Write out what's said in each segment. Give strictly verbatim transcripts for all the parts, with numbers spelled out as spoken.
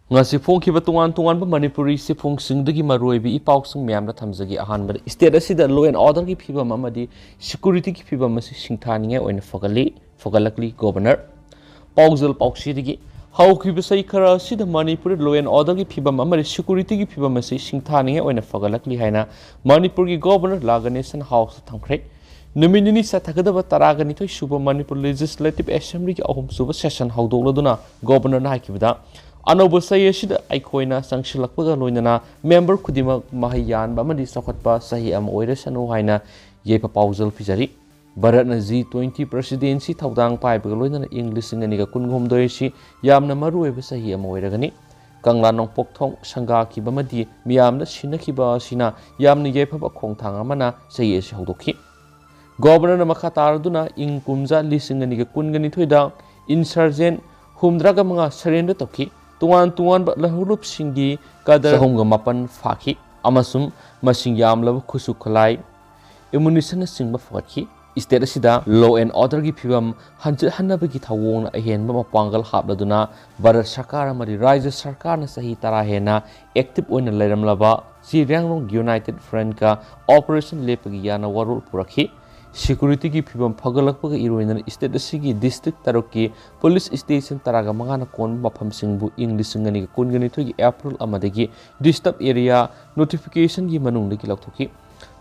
ꯉꯁꯤ ꯐꯣꯡꯈꯤꯕ ꯇꯣꯉꯥꯟ ꯇꯣꯉꯥꯟꯕ ꯃꯅꯤꯄꯨꯔꯤ ꯆꯦꯐꯣꯡꯁꯤꯡꯗꯒꯤ ꯃꯔꯨꯑꯣꯏꯕ ꯏ ꯄꯥꯎꯁꯤꯡ ꯃꯌꯥꯝꯗ ꯊꯝꯖꯒꯦ꯫ ꯑꯍꯥꯟꯕꯗ, state ꯑꯁꯤꯗ law and orderꯒꯤ ꯐꯤꯕꯝ ꯑꯃꯗꯤ securityꯒꯤ ꯐꯤꯕꯝ ꯑꯁꯤ ꯁꯤꯡꯊꯥꯅꯤꯡꯉꯥꯏ ꯑꯣꯏꯅ ꯐꯒꯠꯂꯤ, ꯐꯒꯠꯂꯛꯂꯤ꯫ Governor ꯄꯥꯎꯖꯦꯜ ꯄꯥꯎꯆꯦꯗꯒꯤ, ꯍꯧꯈꯤꯕ ꯆꯍꯤ ꯈꯔ ꯑꯁꯤꯗ ꯃꯅꯤꯄꯨꯔꯗ law and orderꯒꯤ ꯐꯤꯕꯝ ꯑꯃꯗꯤ securityꯒꯤ ꯐꯤꯕꯝ ꯑꯁꯤ ꯁꯤꯡꯊꯥꯅꯤꯡꯉꯥꯏ ꯑꯣꯏꯅ ꯐꯒꯠꯂꯛꯂꯤ ꯍꯥꯏꯅ ꯃꯅꯤꯄꯨꯔꯒꯤ Governor ꯂꯥ ꯒꯅꯦꯁꯟ Houseꯇ ꯊꯝꯈ꯭ꯔꯦ꯫ ꯅꯨꯃꯤꯠ ꯅꯤꯅꯤ ꯆꯠꯊꯒꯗꯕ ꯇꯔꯥꯒ ꯅꯤꯊꯣꯏ ꯁꯨꯕ ꯃꯅꯤꯄꯨꯔ Legislative Assemblyꯒꯤ ꯑꯍꯨꯝ ꯁꯨꯕ session ꯍꯧꯗꯣꯛꯂꯗꯨꯅ Governorꯅ ꯍꯥꯏꯈꯤꯕꯗ, ꯑꯅꯧꯕ ꯆꯍꯤ ꯑꯁꯤꯗ ꯑꯩꯈꯣꯏꯅ ꯆꯪꯁꯤꯜꯂꯛꯄꯒ ꯂꯣꯏꯅꯅ member ꯈꯨꯗꯤꯡꯃꯛ ꯃꯍꯩ ꯌꯥꯟꯕ ꯑꯃꯗꯤ ꯆꯥꯎꯈꯠꯄ ꯆꯍꯤ ꯑꯃ ꯑꯣꯏꯔꯁꯅꯨ ꯍꯥꯏꯅ ꯌꯥꯏꯐ ꯄꯥꯎꯖꯦꯜ ꯄꯤꯖꯔꯤ꯫ ꯚꯥꯔꯠꯅ G twenty presidency ꯊꯧꯗꯥꯡ ꯄꯥꯏꯕꯒ ꯂꯣꯏꯅꯅ ꯏꯪ ꯂꯤꯁꯤꯡ ꯑꯅꯤꯒ ꯀꯨꯟꯍꯨꯝꯗꯣꯏ ꯑꯁꯤ ꯌꯥꯝꯅ ꯃꯔꯨꯑꯣꯏꯕ ꯆꯍꯤ ꯑꯃ ꯑꯣꯏꯔꯒꯅꯤ꯫ ꯀꯪꯂꯥ ꯅꯣꯡꯄꯣꯛ ꯊꯣꯡ ꯁꯪꯒꯥꯈꯤꯕ ꯑꯃꯗꯤ ꯃꯤꯌꯥꯝꯅ ꯁꯤꯟꯅꯈꯤꯕ ꯑꯁꯤꯅ ꯌꯥꯝꯅ ꯌꯥꯏꯐꯕ ꯈꯣꯡꯊꯥꯡ ꯑꯃꯅ ꯆꯍꯤ ꯑꯁꯤ ꯍꯧꯗꯣꯛꯈꯤ꯫ Governorꯅ ꯃꯈꯥ ꯇꯥꯔꯗꯨꯅ ꯏꯪ ꯀꯨꯝꯖꯥ ꯂꯤꯁꯤꯡ ꯑꯅꯤꯒ ꯀꯨꯟꯒ ꯅꯤꯊꯣꯏꯗ insurgent ꯍꯨꯝꯗ꯭ꯔꯥꯒ ꯃꯉꯥ surrender ꯇꯧꯈꯤ꯫ ꯇꯣꯉꯥꯟ ꯇꯣꯉꯥꯟꯕ ꯂꯧꯍꯧꯂꯨꯞꯁꯤꯡꯒꯤ ꯀꯗꯔ ꯆꯍꯨꯝꯒ ꯃꯥꯄꯟ ꯐꯥꯈꯤ ꯑꯃꯁꯨꯡ ꯃꯁꯤꯡ ꯌꯥꯝꯂꯕ ꯈꯨꯠꯁꯨ ꯈꯨꯠꯂꯥꯏ, ammunitionꯅꯆꯤꯡꯕ ꯐꯒꯠꯈꯤ꯫ State ꯑꯁꯤꯗ law and orderꯒꯤ ꯐꯤꯕꯝ ꯍꯟꯖꯤꯠꯍꯟꯅꯕꯒꯤ ꯊꯧꯑꯣꯡꯅ ꯑꯍꯦꯟꯕ ꯃꯄꯥꯡꯒꯜ ꯍꯥꯞꯂꯗꯨꯅ ꯚꯥꯔꯠ ꯁꯔꯀꯥꯔ ꯑꯃꯗꯤ ꯔꯥꯖ꯭ꯌ ꯁꯔꯀꯥꯔꯅ ꯆꯍꯤ ꯇꯔꯥ ꯍꯦꯟꯅ active ꯑꯣꯏꯅ ꯂꯩꯔꯝꯂꯕ ꯖꯤꯔꯤꯌꯥꯡꯔꯣꯡ United Frontꯀ operation ꯂꯦꯞꯄꯒꯤ ꯌꯥꯅ ꯋꯥꯔꯣꯜ ꯄꯨꯔꯛꯈꯤ꯫ Securityꯒꯤ ꯐꯤꯕꯝ ꯐꯒꯠꯂꯛꯄꯒ ꯏꯔꯣꯏꯅꯅ state ꯑꯁꯤꯒꯤ district ꯇꯔꯨꯛꯀꯤ police station ꯇꯔꯥꯒ ꯃꯉꯥꯅ ꯀꯣꯟꯕ ꯃꯐꯝꯁꯤꯡꯕꯨ ꯏꯪ ꯂꯤꯁꯤꯡ ꯑꯅꯤꯒ ꯀꯨꯟꯒ ꯅꯤꯊꯣꯏꯒꯤ April ꯑꯃꯗꯒꯤ disturb area notificationꯒꯤ ꯃꯅꯨꯡꯗꯒꯤ ꯂꯧꯊꯣꯛꯈꯤ꯫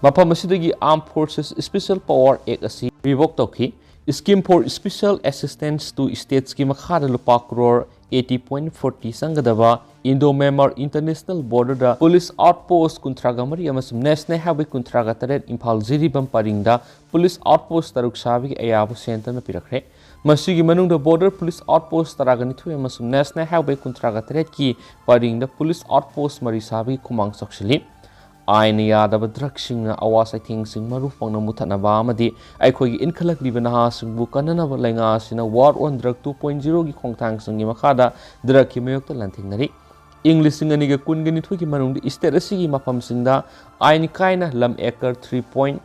ꯃꯐꯝ ꯑꯁꯤꯗꯒꯤ Armed Forces Special Power Act ꯑꯁꯤ revoke ꯇꯧꯈꯤ꯫ Scheme for Special Assistance to Statesꯀꯤ ꯃꯈꯥꯗ ꯂꯨꯄꯥ crore eighty point forty ꯆꯪꯒꯗꯕ Indo-Myanmar International Borderꯗ police outpost ꯀꯨꯟꯊ꯭ꯔꯥꯒ ꯃꯔꯤ ꯑꯃꯁꯨꯡ National Highway ꯀꯨꯟꯊ꯭ꯔꯥꯒ ꯇꯔꯦꯠ ꯏꯝꯐꯥꯜ ꯖꯤꯔꯤꯕꯥꯝ ꯄꯔꯤꯡꯗ police outpost ꯇꯔꯨꯛ ꯁꯥꯕꯒꯤ ꯑꯌꯥꯕ centreꯅ ꯄꯤꯔꯛꯈ꯭ꯔꯦ꯫ ꯃꯁꯤꯒꯤ ꯃꯅꯨꯡꯗ Border Police Outpost ꯇꯔꯥꯒ ꯅꯤꯊꯣꯏ ꯑꯃꯁꯨꯡ National Highway ꯀꯨꯟꯊ꯭ꯔꯥꯒ ꯇꯔꯦꯠꯀꯤ ꯄꯔꯤꯡꯗ police outpost ꯃꯔꯤ ꯁꯥꯕꯒꯤ ꯈꯨꯃꯥꯡ ꯆꯥꯎꯁꯤꯜꯂꯤ꯫ ꯑꯥꯏꯟꯅ ꯌꯥꯗꯕ drugꯁꯤꯡꯅ ꯑꯋꯥ ꯆꯩꯊꯦꯡꯁꯤꯡ ꯃꯔꯨ ꯐꯪꯅ ꯃꯨꯊꯠꯅꯕ ꯑꯃꯗꯤ ꯑꯩꯈꯣꯏꯒꯤ ꯏꯟꯈꯠꯂꯛꯂꯤꯕ ꯅꯍꯥꯁꯤꯡꯕꯨ ꯀꯟꯅꯅꯕ ꯂꯩꯉꯥꯛ ꯑꯁꯤꯅ War on Drug two point zeroꯒꯤ ꯈꯣꯡꯊꯥꯡꯁꯤꯡꯒꯤ ꯃꯈꯥꯗ drugꯀꯤ ꯃꯥꯌꯣꯛꯇ ꯂꯥꯟꯊꯦꯡꯅꯔꯤ꯫ ꯏꯪ ꯂꯤꯁꯤꯡ ꯑꯅꯤꯒ ꯀꯨꯟꯒ ꯅꯤꯊꯣꯏꯒꯤ ꯃꯅꯨꯡꯗ state ꯑꯁꯤꯒꯤ ꯃꯐꯝꯁꯤꯡꯗ ꯑꯥꯏꯟ ꯀꯥꯏꯅ ꯂꯝ acre three point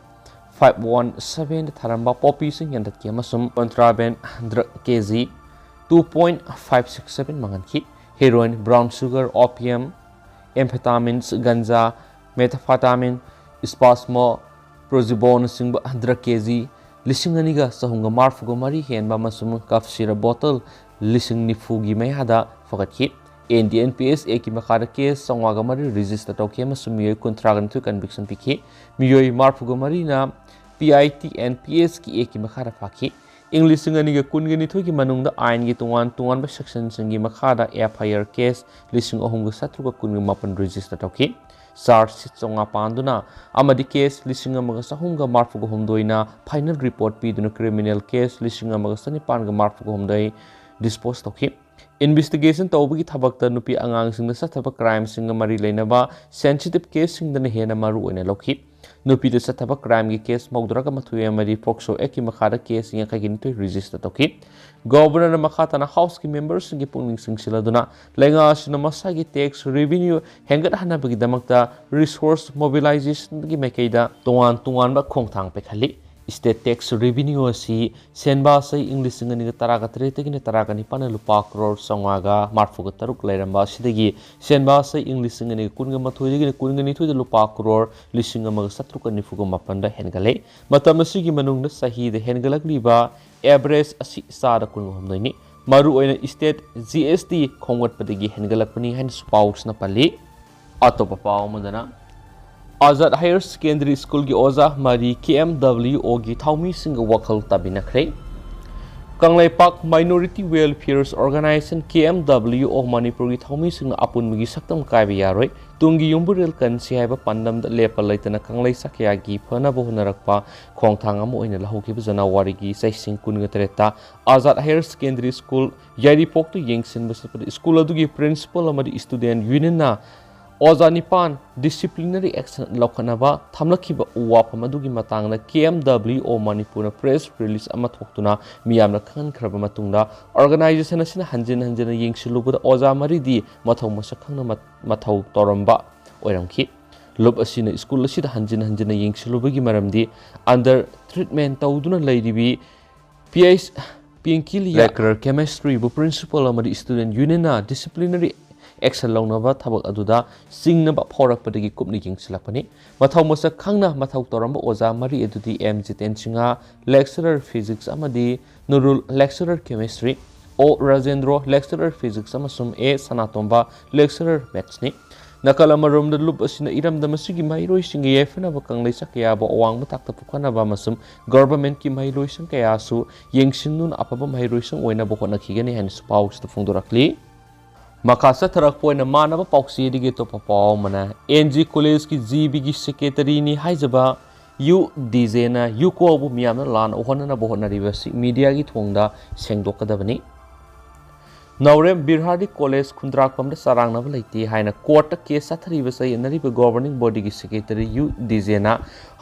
five one sevenꯗ ꯊꯥꯔꯝꯕ poppyꯁꯤꯡ ꯌꯥꯟꯊꯠꯈꯤ ꯑꯃꯁꯨꯡ contraband drug KG two point five six seven ꯃꯥꯡꯍꯟꯈꯤ꯫ Heroin, brown sugar, opium, amphetamines, ganja, methamphetamine, spasmo, prozibonacingba drug ꯀꯦ ꯖꯤ ꯂꯤꯁꯤꯡ ꯑꯅꯤꯒ ꯆꯍꯨꯝꯒ ꯃꯔꯤꯐꯨꯒ ꯃꯔꯤ ꯍꯦꯟꯕ ꯑꯃꯁꯨꯡ ꯀꯐ ꯁꯤꯔꯞ ꯕꯣꯇꯜ ꯂꯤꯁꯤꯡ ꯅꯤꯐꯨꯒꯤ ꯃꯌꯥꯗ ꯐꯒꯠꯈꯤ꯫ N D N P S ꯑꯦꯛꯀꯤ ꯃꯈꯥꯗ ꯀꯦꯁ ꯆꯥꯝꯃꯉꯥꯒ ꯃꯔꯤ ꯔꯦꯖꯤꯁꯇꯔ ꯇꯧꯈꯤ ꯑꯃꯁꯨꯡ ꯃꯤꯑꯣꯏ ꯀꯨꯟꯊ꯭ꯔꯥꯒ ꯅꯤꯊꯣꯏ ꯀꯟꯚꯤꯛꯁꯟ ꯄꯤꯈꯤ꯫ ꯃꯤꯑꯣꯏ ꯃꯔꯤꯐꯨꯒ ꯃꯔꯤꯅ P I T N P ꯑꯦꯁꯀꯤ ꯑꯦꯛꯀꯤ ꯃꯈꯥꯗ ꯐꯥꯈꯤ꯫ ꯏꯪ ꯂꯤꯁꯤꯡ ꯑꯅꯤꯒ ꯀꯨꯟꯒ ꯅꯤꯊꯣꯏꯒꯤ ꯃꯅꯨꯡꯗ ꯑꯥꯏꯟꯒꯤ ꯇꯣꯉꯥꯟ ꯇꯣꯉꯥꯟꯕ ꯁꯦꯛꯁꯟꯁꯤꯡꯒꯤ ꯃꯈꯥꯗ ꯑꯦꯐ ꯑꯥꯏ ꯑꯥꯔ ꯀꯦꯁ ꯂꯤꯁꯤꯡ ꯑꯍꯨꯝꯒ ꯆꯥꯇ꯭ꯔꯨꯛꯀ ꯀꯨꯟꯒ ꯃꯥꯄꯟ ꯔꯦꯖꯤꯁꯇꯔ ꯇꯧꯈꯤ꯫ ꯆꯥꯔꯖ ꯁꯤꯠ ꯆꯥꯝꯃꯉꯥ ꯄꯥꯟꯗꯨꯅ ꯑꯃꯗꯤ ꯀꯦꯁ ꯂꯤꯁꯤꯡ ꯑꯃꯒ ꯆꯍꯨꯝꯒ ꯃꯔꯤꯐꯨꯒ ꯍꯨꯝꯗꯣꯏꯅ ꯐꯥꯏꯅꯦꯜ ꯔꯤꯄꯣꯔꯠ ꯄꯤꯗꯨꯅ ꯀ꯭ꯔꯤꯃꯤꯅꯦꯜ ꯀꯦꯁ ꯂꯤꯁꯤꯡ ꯑꯃꯒ ꯆꯅꯤꯄꯥꯟꯒ ꯃꯔꯤꯐꯨꯒ ꯍꯨꯝꯗꯣꯏ ꯗꯤꯁꯄꯣꯖ ꯇꯧꯈꯤ꯫ ꯏꯟꯚꯦꯁꯇꯤꯒꯦꯁꯟ ꯇꯧꯕꯒꯤ ꯊꯕꯛꯇ ꯅꯨꯄꯤ ꯑꯉꯥꯡꯁꯤꯡꯗ ꯆꯠꯊꯕ ꯀ꯭ꯔꯥꯏꯝꯁꯤꯡꯒ ꯃꯔꯤ ꯂꯩꯅꯕ ꯁꯦꯟꯁꯤꯇꯤꯚ ꯀꯦꯁꯁꯤꯡꯗꯅ ꯍꯦꯟꯅ ꯃꯔꯨ ꯑꯣꯏꯅ ꯂꯧꯈꯤ꯫ ꯅꯨꯄꯤꯗ ꯆꯠꯊꯕ ꯀ꯭ꯔꯥꯏꯝꯒꯤ ꯀꯦꯁ ꯃꯧꯗ꯭ꯔꯥꯒ ꯃꯥꯊꯣꯏ ꯑꯃꯗꯤ ꯐꯣꯛꯁꯣ ꯑꯦꯛꯀꯤ ꯃꯈꯥꯗ ꯀꯦꯁ ꯌꯥꯡꯈꯩꯒ ꯅꯤꯊꯣꯏ ꯔꯦꯖꯤꯁꯇꯔ ꯇꯧꯈꯤ꯫ ꯒꯣꯚꯔꯅꯔꯅ ꯃꯈꯥ ꯇꯥꯅ ꯍꯥꯎꯁꯀꯤ ꯃꯦꯝꯕꯔꯁꯤꯡꯒꯤ ꯄꯨꯛꯅꯤꯡ ꯆꯤꯡꯁꯤꯜꯂꯗꯨꯅ ꯂꯩꯉꯥꯛ ꯑꯁꯤꯅ ꯃꯁꯥꯒꯤ ꯇꯦꯛꯁ ꯔꯦꯚꯤꯅ꯭ꯌꯨ ꯍꯦꯟꯒꯠꯍꯟꯅꯕꯒꯤꯗꯃꯛꯇ ꯔꯤꯁꯣꯔꯁ ꯃꯣꯕꯤꯂꯥꯏꯖꯦꯁꯟꯒꯤ ꯃꯥꯏꯀꯩꯗ ꯇꯣꯉꯥꯟ ꯇꯣꯉꯥꯟꯕ ꯈꯣꯡꯊꯥꯡ ꯄꯥꯏꯈꯠꯂꯤ꯫ ꯁ꯭ꯇꯦꯠ ꯇꯦꯛꯁ ꯔꯦꯚꯤꯅ꯭ꯌꯨ ꯑꯁꯤ ꯁꯦꯟꯕꯥꯁꯩ ꯏꯪ ꯂꯤꯁꯤꯡ ꯑꯅꯤꯒ ꯇꯔꯥꯒ ꯇꯔꯦꯠꯇꯒꯤꯅ ꯇꯔꯥꯒ ꯅꯤꯄꯥꯟꯗ ꯂꯨꯄꯥ ꯀ꯭ꯔꯣꯔ ꯆꯥꯝꯃꯉꯥꯒ ꯃꯔꯤꯐꯨꯒ ꯇꯔꯨꯛ ꯂꯩꯔꯝꯕ ꯑꯁꯤꯗꯒꯤ ꯁꯦꯟꯕꯥꯁꯩ ꯏꯪ ꯂꯤꯁꯤꯡ ꯑꯅꯤꯒ ꯀꯨꯟꯒ ꯃꯥꯊꯣꯏꯗꯒꯤꯅ ꯀꯨꯟꯒ ꯅꯤꯊꯣꯏꯗ ꯂꯨꯄꯥ ꯀ꯭ꯔꯣꯔ ꯂꯤꯁꯤꯡ ꯑꯃꯒ ꯆꯥꯇ꯭ꯔꯨꯛꯀ ꯅꯤꯐꯨꯒ ꯃꯥꯄꯟꯗ ꯍꯦꯟꯒꯠꯂꯦ꯫ ꯃꯇꯝ ꯑꯁꯤꯒꯤ ꯃꯅꯨꯡꯗ ꯆꯍꯤꯗ ꯍꯦꯟꯒꯠꯂꯛꯂꯤꯕ ꯑꯦꯚꯔꯦꯖ ꯑꯁꯤ ꯆꯥꯗ ꯀꯨꯟꯒ ꯍꯨꯝꯗꯣꯏꯅꯤ꯫ ꯃꯔꯨꯑꯣꯏꯅ ꯁ꯭ꯇꯦꯠ ꯖꯤ ꯑꯦꯁ ꯇꯤ ꯈꯣꯝꯒꯠꯄꯗꯒꯤ ꯍꯦꯟꯒꯠꯂꯛꯄꯅꯤ ꯍꯥꯏꯅꯁꯨ ꯄꯥꯎꯁꯤꯅ ꯄꯜꯂꯤ꯫ ꯑꯇꯣꯞꯄ ꯄꯥꯎ ꯑꯃꯗꯅ, ꯑꯥꯖꯥꯗ ꯍꯥꯌꯔ ꯁꯦꯀꯦꯟꯗꯔꯤ ꯁ꯭ꯀꯨꯜꯒꯤ ꯑꯣꯖꯥ ꯃꯔꯤ ꯀꯦ ꯑꯦꯝ ꯗꯕ꯭ꯂꯤꯎ ꯑꯣꯒꯤ ꯊꯧꯃꯤꯁꯤꯡꯒ ꯋꯥꯈꯜ ꯇꯥꯃꯤꯟꯅꯈ꯭ꯔꯦ꯫ ꯀꯪꯂꯩꯄꯥꯛ ꯃꯥꯏꯅꯣꯔꯤꯇꯤ ꯋꯦꯜꯐꯤꯌꯔꯁ ꯑꯣꯔꯒꯅꯥꯏꯖꯦꯁꯟ, ꯀꯦ ꯑꯦꯝ ꯗꯕ꯭ꯂꯤꯎ ꯑꯣ, ꯃꯅꯤꯄꯨꯔꯒꯤ ꯊꯧꯃꯤꯁꯤꯡꯅ ꯑꯄꯨꯟꯕꯒꯤ ꯁꯛꯇꯝ ꯀꯥꯏꯕ ꯌꯥꯔꯣꯏ, ꯇꯨꯡꯒꯤ ꯌꯨꯝꯕꯨꯔꯦꯜ ꯀꯟꯁꯤ ꯍꯥꯏꯕ ꯄꯥꯟꯗꯝꯗ ꯂꯦꯞꯄ ꯂꯩꯇꯅ ꯀꯪꯂꯩ ꯁꯥꯈꯌꯥꯒꯤ ꯐꯅꯕ ꯍꯣꯠꯅꯔꯛꯄ ꯈꯣꯡꯊꯥꯡ ꯑꯃ ꯑꯣꯏꯅ ꯂꯧꯍꯧꯈꯤꯕ ꯖꯅꯋꯥꯔꯤꯒꯤ ꯆꯍꯤ ꯀꯨꯟꯒ ꯇꯔꯦꯠꯇ ꯑꯥꯖꯥꯗ ꯍꯥꯌꯔ ꯁꯦꯀꯦꯟꯗꯔꯤ ꯁ꯭ꯀꯨꯜ ꯌꯥꯏꯔꯤꯄꯣꯛꯇ ꯌꯦꯡꯁꯤꯟꯕ ꯆꯠꯄꯗ ꯁ꯭ꯀꯨꯜ ꯑꯗꯨꯒꯤ ꯄ꯭ꯔꯤꯟꯁꯤꯄꯜ ꯑꯃꯗꯤ ꯁ꯭ꯇꯨꯗꯦꯟꯠ ꯌꯨꯅꯤꯌꯟꯅ ꯑꯣꯖꯥ ꯅꯤꯄꯥꯟ ꯗꯤꯁꯤꯄ꯭ꯂꯤꯅꯔꯤ ꯑꯦꯛꯁꯟ ꯂꯧꯈꯠꯅꯕ ꯊꯝꯂꯛꯈꯤꯕ ꯋꯥꯐꯝ ꯑꯗꯨꯒꯤ ꯃꯇꯥꯡꯗ ꯀꯦ ꯑꯦꯝ ꯗꯕ꯭ꯂꯤꯎ ꯑꯣ ꯃꯅꯤꯄꯨꯔꯅ ꯄ꯭ꯔꯦꯁ ꯔꯤꯂꯤꯖ ꯑꯃ ꯊꯣꯛꯇꯨꯅ ꯃꯤꯌꯥꯝꯅ ꯈꯪꯍꯟꯈ꯭ꯔꯕ ꯃꯇꯨꯡꯗ, ꯑꯣꯔꯒꯅꯥꯏꯖꯦꯁꯟ ꯑꯁꯤꯅ ꯍꯟꯖꯤꯟ ꯍꯟꯖꯤꯟꯅ ꯌꯦꯡꯁꯤꯜꯂꯨꯕꯗ ꯑꯣꯖꯥ ꯃꯔꯤꯗꯤ ꯃꯊꯧ ꯃꯁꯛ ꯈꯪꯅ ꯃ-, ꯃꯊꯧ ꯇꯧꯔꯝꯕ ꯑꯣꯏꯔꯝꯈꯤ꯫ ꯂꯨꯞ ꯑꯁꯤꯅ ꯁ꯭ꯀꯨꯜ ꯑꯁꯤꯗ ꯍꯟꯖꯤꯟ ꯍꯟꯖꯤꯟꯅ ꯌꯦꯡꯁꯤꯜꯂꯨꯕꯒꯤ ꯃꯔꯝꯗꯤ under treatment ꯇꯧꯗꯨꯅ ꯂꯩꯔꯤꯕꯤ P H ꯄꯤꯡꯀꯤ Lia. Lecturer Chemistry ꯕꯨ Principal ꯑꯃꯗꯤ Student Union ꯅ disciplinary action ꯂꯧꯅꯕ ꯊꯕꯛ ꯑꯗꯨꯗ ꯆꯤꯡꯅꯕ ꯐꯥꯎꯔꯛꯄꯗꯒꯤ ꯀꯨꯞꯅ ꯌꯦꯡꯁꯤꯜꯂꯛꯄꯅꯤ꯫ ꯃꯊꯧ ꯃꯁꯛ ꯈꯪꯅ ꯃꯊꯧ ꯇꯧꯔꯝꯕ ꯑꯣꯖꯥ ꯃꯔꯤ ꯑꯗꯨꯗꯤ M Jiten Singh, Lecturer Physics, ꯑꯃꯗꯤ ꯅꯨꯔꯨꯜ, Lecturer Chemistry, ꯑꯣ ꯔꯥꯖꯦꯟꯗ꯭ꯔꯣ, Lecturer Physics, ꯑꯃꯁꯨꯡ ꯑꯦ ꯁꯅꯥꯇꯣꯝꯕ, Lecturer Maths ꯅꯤ꯫ ꯅꯥꯀꯜ ꯑꯃꯔꯣꯝꯗ ꯂꯨꯞ ꯑꯁꯤꯅ ꯏꯔꯝꯗꯝ ꯑꯁꯤꯒꯤ ꯃꯍꯩꯔꯣꯏꯁꯤꯡꯒꯤ ꯌꯥꯏꯐꯅꯕ ꯀꯪꯂꯩ ꯆꯥꯛ ꯀꯌꯥꯕꯨ ꯑꯋꯥꯡꯕ ꯊꯥꯛꯇ ꯄꯨꯈꯠꯅꯕ ꯑꯃꯁꯨꯡ government ꯀꯤ ꯃꯍꯩꯂꯣꯏꯁꯪ ꯀꯌꯥꯁꯨ ꯌꯦꯡꯁꯤꯟꯗꯨꯅ ꯑꯐꯕ ꯃꯍꯩꯔꯣꯏꯁꯪ ꯑꯣꯏꯅꯕ ꯍꯣꯠꯅꯈꯤꯒꯅꯤ ꯍꯥꯏꯅꯁꯨ ꯄꯥꯎꯁꯤꯗ ꯐꯣꯡꯗꯣꯔꯛꯂꯤ꯫ ꯃꯈꯥ ꯆꯠꯊꯔꯛꯄ ꯑꯣꯏꯅ ꯃꯥꯟꯅꯕ ꯄꯥꯎꯆꯦꯗꯒꯤ ꯑꯇꯣꯞꯄ ꯄꯥꯎ ꯑꯃꯅ, ꯑꯦꯟ ꯖꯤ ꯀꯣꯂꯦꯖꯀꯤ ꯖꯤ ꯕꯤꯒꯤ ꯁꯦꯀ꯭ꯔꯦꯇꯔꯤꯅꯤ ꯍꯥꯏꯖꯕ ꯌꯨ ꯗꯤꯖꯦꯅ ꯌꯨꯀꯣꯕꯨ ꯃꯤꯌꯥꯝꯅ ꯂꯥꯟꯅ ꯎꯍꯟꯅꯅꯕ ꯍꯣꯠꯅꯔꯤꯕꯁꯤ ꯃꯤꯗꯤꯌꯥꯒꯤ ꯊꯣꯡꯗ ꯁꯦꯡꯗꯣꯛꯀꯗꯕꯅꯤ꯫ ꯅꯥꯎꯔꯦꯝ ꯕꯤꯔꯍꯥꯔꯗꯤ ꯀꯣꯂꯦꯖ ꯈꯨꯟꯗ꯭ꯔꯥꯛꯄꯝꯗ ꯆꯔꯥꯡꯅꯕ ꯂꯩꯇꯦ ꯍꯥꯏꯅ ꯀꯣꯔꯠꯇ ꯀꯦꯁ ꯆꯠꯊꯔꯤꯕ ꯆꯌꯦꯠꯅꯔꯤꯕ governing body ꯒꯤ ꯁꯦꯀ꯭ꯔꯦꯇꯔꯤ ꯌꯨ ꯗꯤꯖꯦꯅ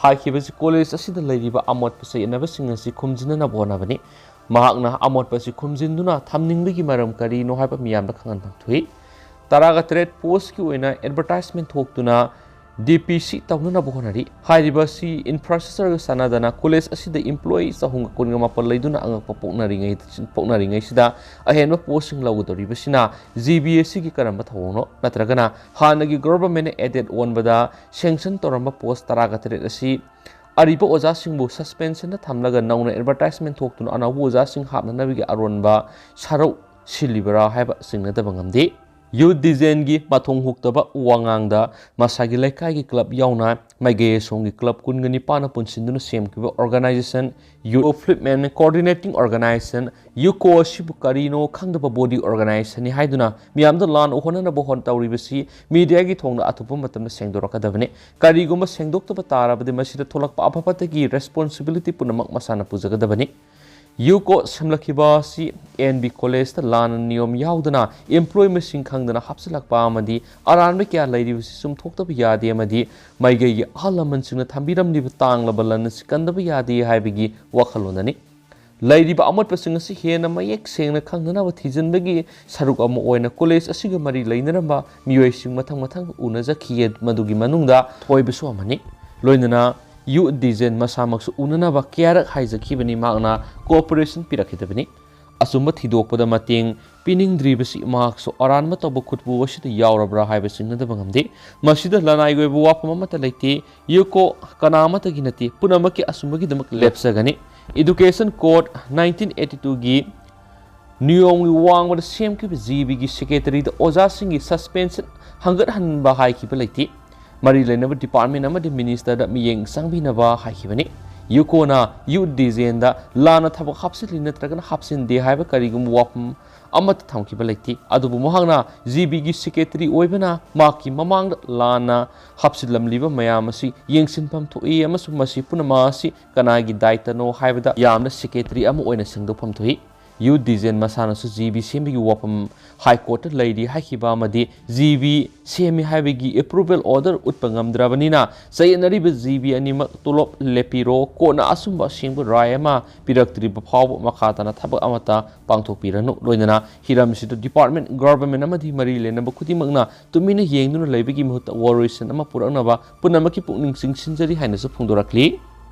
ꯍꯥꯏꯈꯤꯕꯁꯤ ꯀꯣꯂꯦꯖ ꯑꯁꯤꯗ ꯂꯩꯔꯤꯕ ꯑꯃꯣꯠꯄ ꯆꯌꯦꯠꯅꯕꯁꯤꯡ ꯑꯁꯤ ꯈꯨꯝꯖꯤꯟꯅꯅꯕ ꯍꯣꯠꯅꯕꯅꯤ꯫ ꯃꯍꯥꯛꯅ ꯑꯃꯣꯠꯄ ꯑꯁꯤ ꯈꯨꯝꯖꯤꯟꯗꯨꯅ ꯊꯝꯅꯤꯡꯕꯒꯤ ꯃꯔꯝ ꯀꯔꯤꯅꯣ ꯍꯥꯏꯕ ꯃꯤꯌꯥꯝꯗ ꯈꯪꯍꯟꯐꯝ ꯊꯣꯛꯏ꯫ ꯇꯔꯥꯒ ꯇꯔꯦꯠ ꯄꯣꯁꯀꯤ ꯑꯣꯏꯅ ꯑꯦꯗꯚꯔꯇꯥꯏꯖꯃꯦꯟ ꯊꯣꯛꯇꯨꯅ ꯗꯤ ꯄꯤ ꯁꯤ ꯇꯧꯅꯅꯕ ꯍꯣꯠꯅꯔꯤ꯫ ꯍꯥꯏꯔꯤꯕ ꯑꯁꯤ ꯏꯟꯐ꯭ꯔꯥꯁ꯭ꯇ꯭ꯔꯛꯆꯔꯒ ꯆꯥꯟꯅꯗꯅ ꯀꯣꯂꯦꯖ ꯑꯁꯤꯗ ꯏꯝꯄ꯭ꯂꯣꯌꯤ ꯆꯍꯨꯝꯒ ꯀꯨꯟꯒ ꯃꯥꯄꯜ ꯂꯩꯗꯨꯅ ꯑꯉꯛꯄ ꯄꯣꯛꯅꯔꯤꯉꯩ-, ꯄꯣꯛꯅꯔꯤꯉꯩꯁꯤꯗ ꯑꯍꯦꯟꯕ ꯄꯣꯁꯁꯤꯡ ꯂꯧꯒꯗꯧꯔꯤꯕꯁꯤꯅ ꯖꯤ ꯕꯤ ꯑꯦꯁ ꯁꯤꯒꯤ ꯀꯔꯝꯕ ꯊꯧꯑꯣꯡꯅꯣ? ꯅꯠꯇ꯭ꯔꯒꯅ ꯍꯥꯟꯅꯒꯤ ꯒꯣꯚꯔꯟꯃꯦꯟꯠꯅ ꯑꯦꯗꯦꯠ ꯑꯣꯟꯕꯗ ꯁꯦꯡꯁꯟ ꯇꯧꯔꯝꯕ ꯄꯣꯁ ꯇꯔꯥꯒ ꯇꯔꯦꯠ ꯑꯁꯤ ꯑꯔꯤꯕ ꯑꯣꯖꯥꯁꯤꯡꯕꯨ ꯁꯁꯄꯦꯟꯁꯟꯗ ꯊꯝꯂꯒ ꯅꯧꯅ ꯑꯦꯗꯚꯔꯇꯥꯏꯖꯃꯦꯟ ꯊꯣꯛꯇꯨꯅ ꯑꯅꯧꯕ ꯑꯣꯖꯥꯁꯤꯡ ꯍꯥꯞꯅꯅꯕꯒꯤ ꯑꯔꯣꯟꯕ ꯁꯔꯧ ꯁꯤꯜꯂꯤꯕꯔꯥ ꯍꯥꯏꯕ ꯆꯤꯡꯅꯗꯕ ꯉꯝꯗꯦ꯫ ꯌꯨ ꯗꯤꯖꯦꯟꯒꯤ ꯃꯊꯣꯡ ꯍꯨꯛꯇꯕ ꯋꯥꯉꯥꯡꯗ ꯃꯁꯥꯒꯤ ꯂꯩꯀꯥꯏꯒꯤ ꯀ꯭ꯂꯕ ꯌꯥꯎꯅ ꯃꯥꯏꯀꯩ ꯑꯁꯣꯝꯒꯤ ꯀ꯭ꯂꯕ ꯀꯨꯟꯒ ꯅꯤꯄꯥꯟꯅ ꯄꯨꯟꯁꯤꯟꯗꯨꯅ ꯁꯦꯝꯈꯤꯕ organization U ꯐ꯭ꯂꯤꯞꯃꯦꯟ Coordinating Organization, UCO ꯑꯁꯤꯕꯨ ꯀꯔꯤꯅꯣ ꯈꯪꯗꯕ body organization ꯅꯤ ꯍꯥꯏꯗꯨꯅ ꯃꯤꯌꯥꯝꯗ ꯂꯥꯟ ꯎꯍꯟꯅꯅꯕ ꯍꯣꯠ ꯇꯧꯔꯤꯕꯁꯤ ꯃꯤꯗꯤꯌꯥꯒꯤ ꯊꯣꯡꯗ ꯑꯊꯨꯕ ꯃꯇꯝꯗ ꯁꯦꯡꯗꯣꯔꯛꯀꯗꯕꯅꯤ꯫ ꯀꯔꯤꯒꯨꯝꯕ ꯁꯦꯡꯗꯣꯛꯇꯕ ꯇꯥꯔꯕꯗꯤ ꯃꯁꯤꯗ ꯊꯣꯛꯂꯛꯄ ꯑꯐ ꯐꯠꯇꯒꯤ responsibility ꯄꯨꯝꯅꯃꯛ ꯃꯁꯥꯅ ꯄꯨꯖꯒꯗꯕꯅꯤ꯫ ꯌꯨꯀꯣ ꯁꯦꯝꯂꯛꯈꯤꯕ ꯑꯁꯤ ꯑꯦꯟ ꯕꯤ ꯀꯣꯂꯦꯖꯇ ꯂꯥꯟꯅ ꯅꯤꯌꯣꯝ ꯌꯥꯎꯗꯅ ꯏꯝꯄ꯭ꯂꯣꯌꯤ ꯃꯁꯤꯡ ꯈꯪꯗꯅ ꯍꯥꯞꯆꯤꯜꯂꯛꯄ ꯑꯃꯗꯤ ꯑꯔꯥꯟꯕ ꯀꯌꯥ ꯂꯩꯔꯤꯕꯁꯤ ꯆꯨꯝꯊꯣꯛꯇꯕ ꯌꯥꯗꯦ ꯑꯃꯗꯤ ꯃꯥꯏꯀꯩꯒꯤ ꯑꯍꯜ ꯂꯃꯟꯁꯤꯡꯅ ꯊꯝꯕꯤꯔꯝꯂꯤꯕ ꯇꯥꯡꯂꯕ ꯂꯟ ꯑꯁꯤ ꯀꯟꯗꯕ ꯌꯥꯗꯦ ꯍꯥꯏꯕꯒꯤ ꯋꯥꯈꯜꯂꯣꯟꯗꯅꯤ꯫ ꯂꯩꯔꯤꯕ ꯑꯃꯣꯠꯄꯁꯤꯡ ꯑꯁꯤ ꯍꯦꯟꯅ ꯃꯌꯦꯛ ꯁꯦꯡꯅ ꯈꯪꯅꯅꯕ ꯊꯤꯖꯤꯟꯕꯒꯤ ꯁꯔꯨꯛ ꯑꯃ ꯑꯣꯏꯅ ꯀꯣꯂꯦꯖ ꯑꯁꯤꯒ ꯃꯔꯤ ꯂꯩꯅꯔꯝꯕ ꯃꯤꯑꯣꯏꯁꯤꯡ ꯃꯊꯪ ꯃꯊꯪ ꯎꯅꯖꯈꯤ꯫ ꯃꯗꯨꯒꯤ ꯃꯅꯨꯡꯗ ꯊꯣꯏꯕꯁꯨ ꯑꯃꯅꯤ꯫ ꯂꯣꯏꯅꯅ ꯌꯨ ꯗꯤꯖꯦꯟ ꯃꯁꯥꯃꯛꯁꯨ ꯎꯅꯅꯕ ꯀꯌꯥꯔꯛ ꯍꯥꯏꯖꯈꯤꯕꯅꯤ, ꯃꯍꯥꯛꯅ cooperation ꯄꯤꯔꯛꯈꯤꯗꯕꯅꯤ꯫ ꯑꯆꯨꯝꯕ ꯊꯤꯗꯣꯛꯄꯗ ꯃꯇꯦꯡ ꯄꯤꯅꯤꯡꯗ꯭ꯔꯤꯕꯁꯤ ꯃꯍꯥꯛꯁꯨ ꯑꯔꯥꯟꯕ ꯇꯧꯕ ꯈꯨꯠꯄꯨ ꯑꯁꯤꯗ ꯌꯥꯎꯔꯕ꯭ꯔꯥ ꯍꯥꯏꯕ ꯆꯤꯡꯅꯗꯕ ꯉꯝꯗꯦ꯫ ꯃꯁꯤꯗ ꯂꯅꯥꯏꯒꯤ ꯑꯣꯏꯕ ꯋꯥꯐꯝ ꯑꯃꯠꯇ ꯂꯩꯇꯦ꯫ ꯌꯨꯀꯣ ꯀꯅꯥ ꯑꯃꯠꯇꯒꯤ ꯅꯠꯇꯦ, ꯄꯨꯝꯅꯃꯛꯀꯤ ꯑꯆꯨꯝꯕꯒꯤꯗꯃꯛ ꯂꯦꯞꯆꯒꯅꯤ꯫ Education Code nineteen eighty-twoꯒꯤ ꯅꯤꯌꯣꯝꯒꯤ ꯋꯥꯡꯃꯗ ꯁꯦꯝꯈꯤꯕ ꯖꯤ ꯕꯤꯒꯤ secretaryꯗ ꯑꯣꯖꯥꯁꯤꯡꯒꯤ suspension ꯍꯟꯒꯠꯍꯟꯕ ꯍꯥꯏꯈꯤꯕ ꯂꯩꯇꯦ꯫ ꯃꯔꯤ ꯂꯩꯅꯕ department ꯑꯃꯗꯤ ministerꯗ ꯃꯤꯠꯌꯦꯡ ꯆꯪꯕꯤꯅꯕ ꯍꯥꯏꯈꯤꯕꯅꯤ꯫ ꯌꯨꯀꯣꯅ ꯌꯨ ꯗꯤꯖꯦꯟꯗ ꯂꯥꯟꯅ ꯊꯕꯛ ꯍꯥꯞꯆꯤꯜꯂꯤ ꯅꯠꯇ꯭ꯔꯒꯅ ꯍꯥꯞꯆꯤꯟꯗꯦ ꯍꯥꯏꯕ ꯀꯔꯤꯒꯨꯝꯕ ꯋꯥꯐꯝ ꯑꯃꯠꯇ ꯊꯝꯈꯤꯕ ꯂꯩꯇꯦ꯫ ꯑꯗꯨꯕꯨ ꯃꯍꯥꯛꯅ ꯖꯤ ꯕꯤꯒꯤ secretary ꯑꯣꯏꯕꯅ ꯃꯍꯥꯛꯀꯤ ꯃꯃꯥꯡꯗ ꯂꯥꯟꯅ ꯍꯥꯞꯆꯤꯜꯂꯝꯂꯤꯕ ꯃꯌꯥꯝ ꯑꯁꯤ ꯌꯦꯡꯁꯤꯟꯐꯝ ꯊꯣꯛꯏ ꯑꯃꯁꯨꯡ ꯃꯁꯤ ꯄꯨꯝꯅꯃꯛ ꯑꯁꯤ ꯀꯅꯥꯒꯤ ꯗꯥꯏꯇꯅꯣ ꯍꯥꯏꯕꯗ ꯌꯥꯝꯅ secretary ꯑꯃ ꯑꯣꯏꯅ ꯁꯦꯡꯗꯣꯛꯐꯝ ꯊꯣꯛꯏ꯫ ꯌꯨ ꯗꯤꯖꯦꯟ ꯃꯁꯥꯅꯁꯨ ꯖꯤ ꯕꯤ ꯁꯦꯝꯕꯒꯤ ꯋꯥꯐꯝ High Courtꯇ ꯂꯩꯔꯤ ꯍꯥꯏꯈꯤꯕ ꯑꯃꯗꯤ ꯖꯤ ꯕꯤ ꯁꯦꯝꯃꯤ ꯍꯥꯏꯕꯒꯤ approval order ꯎꯠꯄ ꯉꯝꯗ꯭ꯔꯕꯅꯤꯅ ꯆꯌꯦꯠꯅꯔꯤꯕ ꯖꯤ ꯕꯤ ꯑꯅꯤꯃꯛ ꯇꯣꯂꯣꯞ ꯂꯦꯞꯄꯤꯔꯣ, ꯀꯣꯟꯅ ꯑꯆꯨꯝꯕ ꯑꯁꯦꯡꯕ ꯔꯥꯏ ꯑꯃ ꯄꯤꯔꯛꯇ꯭ꯔꯤꯕ ꯐꯥꯎꯕ ꯃꯈꯥ ꯇꯥꯅ ꯊꯕꯛ ꯑꯃꯠꯇ ꯄꯥꯡꯊꯣꯛꯄꯤꯔꯅꯨ꯫ ꯂꯣꯏꯅꯅ ꯍꯤꯔꯝꯁꯤꯗ department, government ꯑꯃꯗꯤ ꯃꯔꯤ ꯂꯩꯅꯕ ꯈꯨꯗꯤꯡꯃꯛꯅ ꯇꯨꯃꯤꯟꯅ ꯌꯦꯡꯗꯨꯅ ꯂꯩꯕꯒꯤ ꯃꯍꯨꯠꯇ ꯋꯥꯔꯣꯏꯁꯤꯟ ꯑꯃ ꯄꯨꯔꯛꯅꯕ ꯄꯨꯝꯅꯃꯛꯀꯤ ꯄꯨꯛꯅꯤꯡ ꯆꯤꯡꯁꯤꯟꯖꯔꯤ ꯍꯥꯏꯅꯁꯨ ꯐꯣꯡꯗꯣꯔꯛꯂꯤ꯫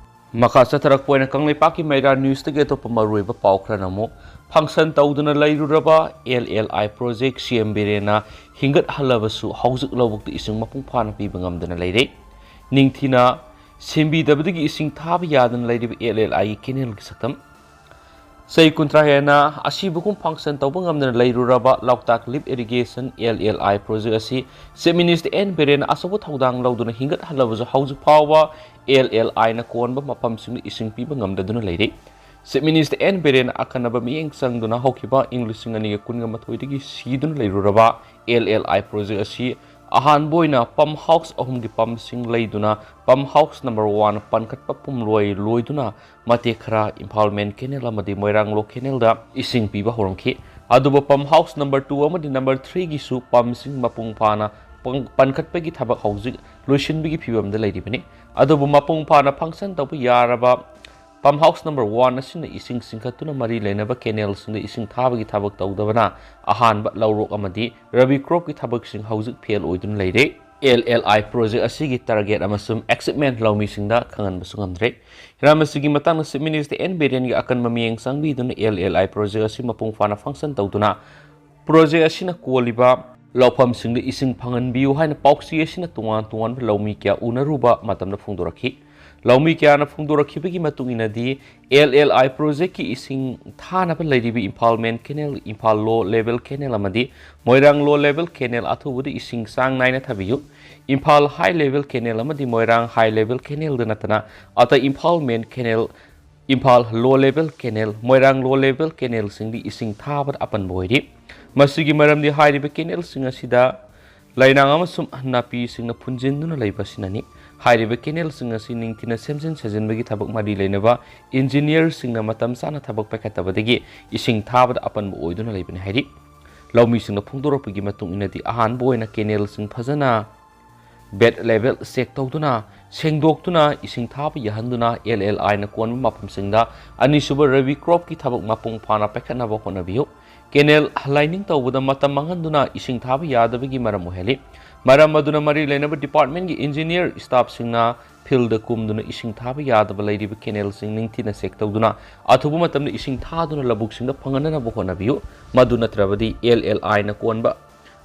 ꯃꯈꯥ ꯆꯠꯊꯔꯛꯄ ꯑꯣꯏꯅ ꯀꯪꯂꯩꯄꯥꯛꯀꯤ ꯃꯩꯔꯥ newsꯇꯒꯤ ꯑꯇꯣꯞꯄ ꯃꯔꯨꯑꯣꯏꯕ ꯄꯥꯎ ꯈꯔꯅ ꯑꯃꯨꯛ, function ꯇꯧꯗꯨꯅ ꯂꯩꯔꯨꯔꯕ ꯑꯦꯜ ꯑꯦꯜ ꯑꯥꯏ project ꯁꯤ ꯑꯦꯝ ꯕꯤꯔꯦꯟꯅ ꯍꯤꯡꯒꯠꯍꯜꯂꯕꯁꯨ ꯍꯧꯖꯤꯛ ꯂꯧꯕꯨꯛꯇ ꯏꯁꯤꯡ ꯃꯄꯨꯡ ꯐꯥꯅ ꯄꯤꯕ ꯉꯝꯗꯅ ꯂꯩꯔꯦ꯫ ꯅꯤꯡꯊꯤꯅ ꯁꯦꯝꯕꯤꯗꯕꯗꯒꯤ ꯏꯁꯤꯡ ꯊꯥꯕ ꯌꯥꯗꯅ ꯂꯩꯔꯤꯕ ꯑꯦꯜ ꯑꯦꯜ ꯑꯥꯏꯒꯤ canalꯒꯤ ꯁꯛꯇꯝ꯫ ꯆꯍꯤ ꯀꯨꯟꯊ꯭ꯔꯥ ꯍꯦꯟꯅ ꯑꯁꯤꯕꯒꯨꯝ function ꯇꯧꯕ ꯉꯝꯗꯅ ꯂꯩꯔꯨꯔꯕ ꯂꯣꯛꯇꯥꯛ lift irrigation, ꯑꯦꯜ ꯑꯦꯜ ꯑꯥꯏ project ꯑꯁꯤ Chief Minister ꯑꯦꯟ ꯕꯤꯔꯦꯟꯅ ꯑꯆꯧꯕ ꯊꯧꯗꯥꯡ ꯂꯧꯗꯨꯅ ꯍꯤꯡꯒꯠꯍꯜꯂꯕꯁꯨ ꯍꯧꯖꯤꯛ ꯐꯥꯎꯕ ꯑꯦꯜ ꯑꯦꯜ ꯑꯥꯏꯅ ꯀꯣꯟꯕ ꯃꯐꯝꯁꯤꯡꯗ ꯏꯁꯤꯡ ꯄꯤꯕ ꯉꯝꯗꯗꯨꯅ ꯂꯩꯔꯤ꯫ Chief Minister ꯑꯦꯟ ꯕꯤꯔꯦꯟꯅ ꯑꯈꯟꯅꯕ ꯃꯤꯠꯌꯦꯡ ꯆꯪꯗꯨꯅ ꯍꯧꯈꯤꯕ ꯏꯪ ꯂꯤꯁꯤꯡ ꯑꯅꯤꯒ ꯀꯨꯟꯒ ꯃꯥꯊꯣꯏꯗꯒꯤ ꯁꯤꯗꯨꯅ ꯂꯩꯔꯨꯔꯕ ꯑꯦꯜ ꯑꯦꯜ ꯑꯥꯏ project ꯑꯁꯤ ꯑꯍꯥꯟꯕ ꯑꯣꯏꯅ pump house ꯑꯍꯨꯝꯒꯤ pumpꯁꯤꯡ ꯂꯩꯗꯨꯅ pump house number one ꯄꯟꯈꯠꯄ ꯄꯨꯝꯂꯣꯏ ꯂꯣꯏꯗꯨꯅ ꯃꯇꯦꯛ ꯈꯔ ꯏꯝꯐꯥꯜ main canal ꯑꯃꯗꯤ ꯃꯣꯏꯔꯥꯡ lower canalꯗ ꯏꯁꯤꯡ ꯄꯤꯕ ꯍꯧꯔꯝꯈꯤ꯫ ꯑꯗꯨꯕꯨ pump house number two ꯑꯃꯗꯤ number threeꯒꯤꯁꯨ pumpꯁꯤꯡ ꯃꯄꯨꯡ ꯐꯥꯅ ꯄꯪ-, ꯄꯟꯈꯠꯄꯒꯤ ꯊꯕꯛ ꯍꯧꯖꯤꯛ ꯂꯣꯏꯁꯤꯟꯕꯒꯤ ꯐꯤꯕꯝꯗ ꯂꯩꯔꯤꯕꯅꯤ꯫ ꯑꯗꯨꯕꯨ ꯃꯄꯨꯡ ꯐꯥꯅ function ꯇꯧꯕ ꯌꯥꯔꯕ pump house number one ꯑꯁꯤꯅ ꯏꯁꯤꯡ ꯆꯤꯡꯈꯠꯇꯨꯅ ꯃꯔꯤ ꯂꯩꯅꯕ canalꯁꯤꯡꯗ ꯏꯁꯤꯡ ꯊꯥꯕꯒꯤ ꯊꯕꯛ ꯇꯧꯗꯕꯅ ꯑꯍꯥꯟꯕ ꯂꯧꯔꯣꯛ ꯑꯃꯗꯤ ꯔꯕꯤ cropꯀꯤ ꯊꯕꯛꯁꯤꯡ ꯍꯧꯖꯤꯛ fail ꯑꯣꯏꯗꯨꯅ ꯂꯩꯔꯦ꯫ ꯑꯦꯜ ꯑꯦꯜ ꯑꯥꯏ ꯄ꯭ꯔꯣꯖꯦꯛ ꯑꯁꯤꯒꯤ ꯇꯥꯔꯒꯦꯠ ꯑꯃꯁꯨꯡ ꯑꯦꯆꯤꯞꯃꯦꯟ ꯂꯧꯃꯤꯁꯤꯡꯗ ꯈꯪꯍꯟꯕꯁꯨ ꯉꯝꯗ꯭ꯔꯦ꯫ ꯍꯤꯔꯝ ꯑꯁꯤꯒꯤ ꯃꯇꯥꯡꯗ ꯆꯤꯐ ꯃꯤꯅꯤꯁꯇꯔ ꯑꯦꯟ ꯕꯤꯔꯦꯟꯒꯤ ꯑꯀꯟꯕ ꯃꯤꯠꯌꯦꯡ ꯆꯪꯕꯤꯗꯨꯅ ꯑꯦꯜ ꯑꯦꯜ ꯑꯥꯏ ꯄ꯭ꯔꯣꯖꯦꯛ ꯑꯁꯤ ꯃꯄꯨꯡ ꯐꯥꯅ ꯐꯪꯁꯟ ꯇꯧꯗꯨꯅ ꯄ꯭ꯔꯣꯖꯦꯛ ꯑꯁꯤꯅ ꯀꯣꯜꯂꯤꯕ ꯂꯧꯐꯝꯁꯤꯡꯗ ꯏꯁꯤꯡ ꯐꯪꯍꯟꯕꯤꯌꯨ ꯍꯥꯏꯅ ꯄꯥꯎꯆꯦ ꯑꯁꯤꯅ ꯇꯣꯉꯥꯟ ꯇꯣꯉꯥꯟꯕ ꯂꯧꯃꯤ ꯀꯌꯥ ꯎꯅꯔꯨꯕ ꯃꯇꯝꯗ ꯐꯣꯡꯗꯣꯔꯛꯈꯤ꯫ ꯂꯧꯃꯤ ꯀꯌꯥꯅ ꯐꯣꯡꯗꯣꯔꯛꯈꯤꯕꯒꯤ ꯃꯇꯨꯡ ꯏꯟꯅꯗꯤ, ꯑꯦꯜ ꯑꯦꯜ ꯑꯥꯏ ꯄ꯭ꯔꯣꯖꯦꯛꯀꯤ ꯏꯁꯤꯡ ꯊꯥꯅꯕ ꯂꯩꯔꯤꯕ ꯏꯝꯐꯥꯜ ꯃꯦꯟ ꯀꯦꯅꯦꯜ, ꯏꯝꯐꯥꯜ ꯂꯣ ꯂꯦꯚꯦꯜ ꯀꯦꯅꯦꯜ ꯑꯃꯗꯤ ꯃꯣꯏꯔꯥꯡ ꯂꯣ ꯂꯦꯚꯦꯜ ꯀꯦꯅꯦꯜ ꯑꯊꯨꯕꯗ ꯏꯁꯤꯡ ꯆꯥꯡ ꯅꯥꯏꯅ ꯊꯥꯕꯤꯌꯨ꯫ ꯏꯝꯐꯥꯜ ꯍꯥꯏ ꯂꯦꯚꯦꯜ ꯀꯦꯅꯦꯜ ꯑꯃꯗꯤ ꯃꯣꯏꯔꯥꯡ ꯍꯥꯏ ꯂꯦꯚꯦꯜ ꯀꯦꯅꯦꯜꯗ ꯅꯠꯇꯅ ꯑꯇꯩ ꯏꯝꯐꯥꯜ ꯃꯦꯟ ꯀꯦꯅꯦꯜ, ꯏꯝꯐꯥꯜ ꯂꯣ ꯂꯦꯚꯦꯜ ꯀꯦꯅꯦꯜ, ꯃꯣꯏꯔꯥꯡ ꯂꯣ ꯂꯦꯚꯦꯜ ꯀꯦꯅꯦꯜꯁꯤꯡꯗꯤ ꯏꯁꯤꯡ ꯊꯥꯕꯗ ꯑꯄꯟꯕ ꯑꯣꯏꯔꯤ꯫ ꯃꯁꯤꯒꯤ ꯃꯔꯝꯗꯤ ꯍꯥꯏꯔꯤꯕ ꯀꯦꯅꯦꯜꯁꯤꯡ ꯑꯁꯤꯗ ꯂꯩꯅꯥꯡ ꯑꯃꯁꯨꯡ ꯅꯥꯄꯤꯁꯤꯡꯅ ꯐꯨꯟꯖꯤꯟꯗꯨꯅ ꯂꯩꯕ ꯑꯁꯤꯅꯅꯤ꯫ ꯍꯥꯏꯔꯤꯕ ꯀꯦꯅꯦꯜꯁꯤꯡ ꯑꯁꯤ ꯅꯤꯡꯊꯤꯅ ꯁꯦꯝꯖꯤꯟ ꯁꯥꯖꯤꯟꯕꯒꯤ ꯊꯕꯛ ꯃꯔꯤ ꯂꯩꯅꯕ ꯏꯟꯖꯤꯅꯤꯌꯔꯁꯤꯡꯅ ꯃꯇꯝ ꯆꯥꯅ ꯊꯕꯛ ꯄꯥꯏꯈꯠꯇꯕꯗꯒꯤ ꯏꯁꯤꯡ ꯊꯥꯕꯗ ꯑꯄꯟꯕ ꯑꯣꯏꯗꯨꯅ ꯂꯩꯕꯅꯤ ꯍꯥꯏꯔꯤ꯫ ꯂꯧꯃꯤꯁꯤꯡꯅ ꯐꯣꯡꯗꯣꯔꯛꯄꯒꯤ ꯃꯇꯨꯡ ꯏꯟꯅꯗꯤ, ꯑꯍꯥꯟꯕ ꯑꯣꯏꯅ ꯀꯦꯅꯦꯜꯁꯤꯡ ꯐꯖꯅ ꯕꯦꯗ ꯂꯦꯚꯦꯜ ꯆꯦꯛ ꯇꯧꯗꯨꯅ, ꯁꯦꯡꯗꯣꯛꯇꯨꯅ, ꯏꯁꯤꯡ ꯊꯥꯕ ꯌꯥꯍꯟꯗꯨꯅ ꯑꯦꯜ ꯑꯦꯜ ꯑꯥꯏꯅ ꯀꯣꯟꯕ ꯃꯐꯝꯁꯤꯡꯗ ꯑꯅꯤꯁꯨꯕ ꯔꯕꯤ ꯀ꯭ꯔꯣꯞꯀꯤ ꯊꯕꯛ ꯃꯄꯨꯡ ꯐꯥꯅ ꯄꯥꯏꯈꯠꯅꯕ ꯍꯣꯠꯅꯕꯤꯌꯨ꯫ ꯀꯦꯅꯦꯜ ꯂꯥꯏꯅꯤꯡ ꯇꯧꯕꯗ ꯃꯇꯝ ꯃꯥꯡꯍꯟꯗꯨꯅ ꯏꯁꯤꯡ ꯊꯥꯕ ꯌꯥꯗꯕꯒꯤ ꯃꯔꯝ ꯑꯣꯏꯍꯜꯂꯤ꯫ ꯃꯔꯝ ꯑꯗꯨꯅ ꯃꯔꯤ ꯂꯩꯅꯕ ꯗꯤꯄꯥꯔꯠꯃꯦꯟꯒꯤ ꯏꯟꯖꯤꯅꯤꯌꯔ ꯁ꯭ꯇꯥꯐꯁꯤꯡꯅ ꯐꯤꯜꯗ ꯀꯨꯝꯗꯨꯅ ꯏꯁꯤꯡ ꯊꯥꯕ ꯌꯥꯗꯕ ꯂꯩꯔꯤꯕ ꯀꯦꯅꯦꯜꯁꯤꯡ ꯅꯤꯡꯊꯤꯅ ꯆꯦꯛ ꯇꯧꯗꯨꯅ ꯑꯊꯨꯕ ꯃꯇꯝꯗ ꯏꯁꯤꯡ ꯊꯥꯗꯨꯅ ꯂꯧꯕꯨꯛꯁꯤꯡꯗ ꯐꯪꯍꯟꯅꯅꯕ ꯍꯣꯠꯅꯕꯤꯌꯨ꯫ ꯃꯗꯨ ꯅꯠꯇ꯭ꯔꯕꯗꯤ ꯑꯦꯜ ꯑꯦꯜ ꯑꯥꯏꯅ ꯀꯣꯟꯕ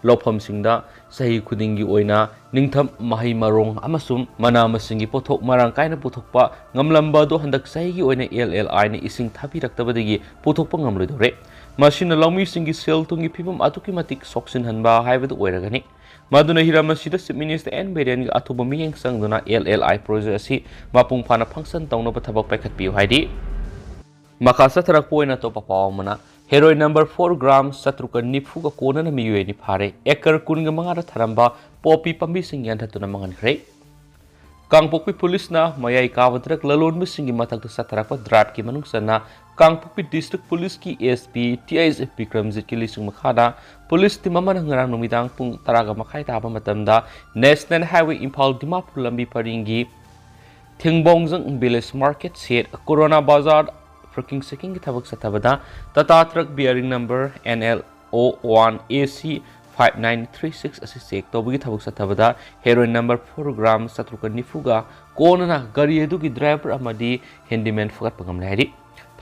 ꯂꯧꯐꯝꯁꯤꯡꯗ ꯆꯍꯤ ꯈꯨꯗꯤꯡꯒꯤ ꯑꯣꯏꯅ ꯅꯤꯡꯊꯝ ꯃꯍꯩ ꯃꯔꯣꯡ ꯑꯃꯁꯨꯡ ꯃꯅꯥ ꯃꯁꯤꯡꯒꯤ ꯄꯣꯠꯊꯣꯛ ꯃꯔꯥꯡ ꯀꯥꯏꯅ ꯄꯨꯊꯣꯛꯄ ꯉꯝꯂꯝꯕ ꯑꯗꯨ ꯍꯟꯗꯛ ꯆꯍꯤꯒꯤ ꯑꯣꯏꯅ ꯑꯦꯜ ꯑꯦꯜ ꯑꯥꯏꯅ ꯏꯁꯤꯡ ꯊꯥꯕꯤꯔꯛꯇꯕꯗꯒꯤ ꯄꯨꯊꯣꯛꯄ ꯉꯝꯂꯣꯏꯗꯧꯔꯦ꯫ ꯃꯁꯤꯅ ꯂꯧꯃꯤꯁꯤꯡꯒꯤ ꯁꯦꯜ ꯊꯨꯝꯒꯤ ꯐꯤꯕꯝ ꯑꯗꯨꯛꯀꯤ ꯃꯇꯤꯛ ꯁꯣꯛꯁꯤꯟꯍꯟꯕ ꯍꯥꯏꯕꯗꯨ ꯑꯣꯏꯔꯒꯅꯤ꯫ ꯃꯗꯨꯅ ꯍꯤꯔꯝ ꯑꯁꯤꯗ ꯆꯤꯐ ꯃꯤꯅꯤꯁꯇꯔ ꯑꯦꯟ ꯕꯤꯔꯦꯟꯒꯤ ꯑꯊꯨꯕ ꯃꯤꯠꯌꯦꯡ ꯆꯪꯗꯨꯅ ꯑꯦꯜ ꯑꯦꯜ ꯑꯥꯏ ꯄ꯭ꯔꯣꯖꯦꯛ ꯑꯁꯤ ꯃꯄꯨꯡ ꯐꯥꯅ ꯐꯪꯁꯟ ꯇꯧꯅꯕ ꯊꯕꯛ ꯄꯥꯏꯈꯠꯄꯤꯌꯨ ꯍꯥꯏꯔꯤ꯫ ꯃꯈꯥ ꯆꯠꯊꯔꯛꯄ ꯑꯣꯏꯅ ꯑꯇꯣꯞꯄ ꯄꯥꯎ ꯑꯃꯅ, ꯍꯦꯔꯣꯏꯟ ꯅꯝꯕꯔ ꯐꯣꯔ ꯒ꯭ꯔꯥꯝ ꯆꯥꯇ꯭ꯔꯨꯛꯀ ꯅꯤꯐꯨꯒ ꯀꯣꯟꯅꯅ ꯃꯤꯑꯣꯏ ꯑꯅꯤ ꯐꯥꯔꯦ꯫ ꯑꯦꯀꯔ ꯀꯨꯟꯒ ꯃꯉꯥꯗ ꯊꯥꯔꯝꯕ ꯄꯣꯄꯤ ꯄꯥꯝꯕꯤꯁꯤꯡ ꯌꯥꯟꯊꯠꯇꯨꯅ ꯃꯥꯡꯍꯟꯈ꯭ꯔꯦ꯫ ꯀꯥꯡꯄꯣꯛꯄꯤ ꯄꯨꯂꯤꯁꯅ ꯃꯌꯥꯏ ꯀꯥꯕ ꯗ꯭ꯔꯒ ꯂꯂꯣꯟꯕꯁꯤꯡꯒꯤ ꯃꯊꯛꯇ ꯆꯠꯊꯔꯛꯄ ꯗ꯭ꯔꯥꯏꯚꯀꯤ ꯃꯅꯨꯡ ꯆꯟꯅ ꯀꯥꯡꯄꯣꯛꯄꯤ ꯗꯤꯁꯇ꯭ꯔꯤꯛ ꯄꯨꯂꯤꯁꯀꯤ ꯑꯦꯁ ꯄꯤ ꯇꯤ ꯑꯩꯆ ꯕꯤꯀ꯭ꯔꯝꯖꯤꯠꯀꯤ ꯂꯨꯆꯤꯡ ꯃꯈꯥꯗ ꯄꯨꯂꯤꯁ ꯇꯤꯝ ꯑꯃꯅ ꯉꯔꯥꯡ ꯅꯨꯃꯤꯗꯥꯡ ꯄꯨꯡ ꯇꯔꯥꯒ ꯃꯈꯥꯏ ꯇꯥꯕ ꯃꯇꯝꯗ ꯅꯦꯁꯅꯦꯜ ꯍꯥꯏꯋꯦ ꯏꯝꯐꯥꯜ ꯗꯤꯃꯥꯄꯨꯔ ꯂꯝꯕꯤ ꯄꯔꯤꯡꯒꯤ ꯊꯦꯡꯕꯣꯡꯖꯪ ꯚꯤꯂꯦꯖ ꯃꯥꯔꯀꯦꯠ ꯁꯦꯠ ꯀꯣꯔꯣꯅꯥ ꯕꯖꯥꯔ ꯐ꯭ꯔꯨꯀꯤꯡ ꯆꯦꯀꯤꯡꯒꯤ ꯊꯕꯛ ꯆꯠꯊꯕꯗ Tata truck bearing number N L O one A C five nine three six ꯑꯁꯤ ꯆꯦꯛ ꯇꯧꯕꯒꯤ ꯊꯕꯛ ꯆꯠꯊꯕꯗ ꯍꯦꯔꯣꯏꯟ ꯅꯝꯕꯔ ꯐꯣꯔ ꯒ꯭ꯔꯥꯝ ꯆꯥꯇ꯭ꯔꯨꯛꯀ ꯅꯤꯐꯨꯒ ꯀꯣꯟꯅꯅ ꯒꯥꯔꯤ ꯑꯗꯨꯒꯤ ꯗ꯭ꯔꯥꯏꯚꯔ ꯑꯃꯗꯤ ꯍꯦꯟꯗꯤꯃꯦꯟ ꯐꯒꯠꯄ ꯉꯝꯂꯦ ꯍꯥꯏꯔꯤ꯫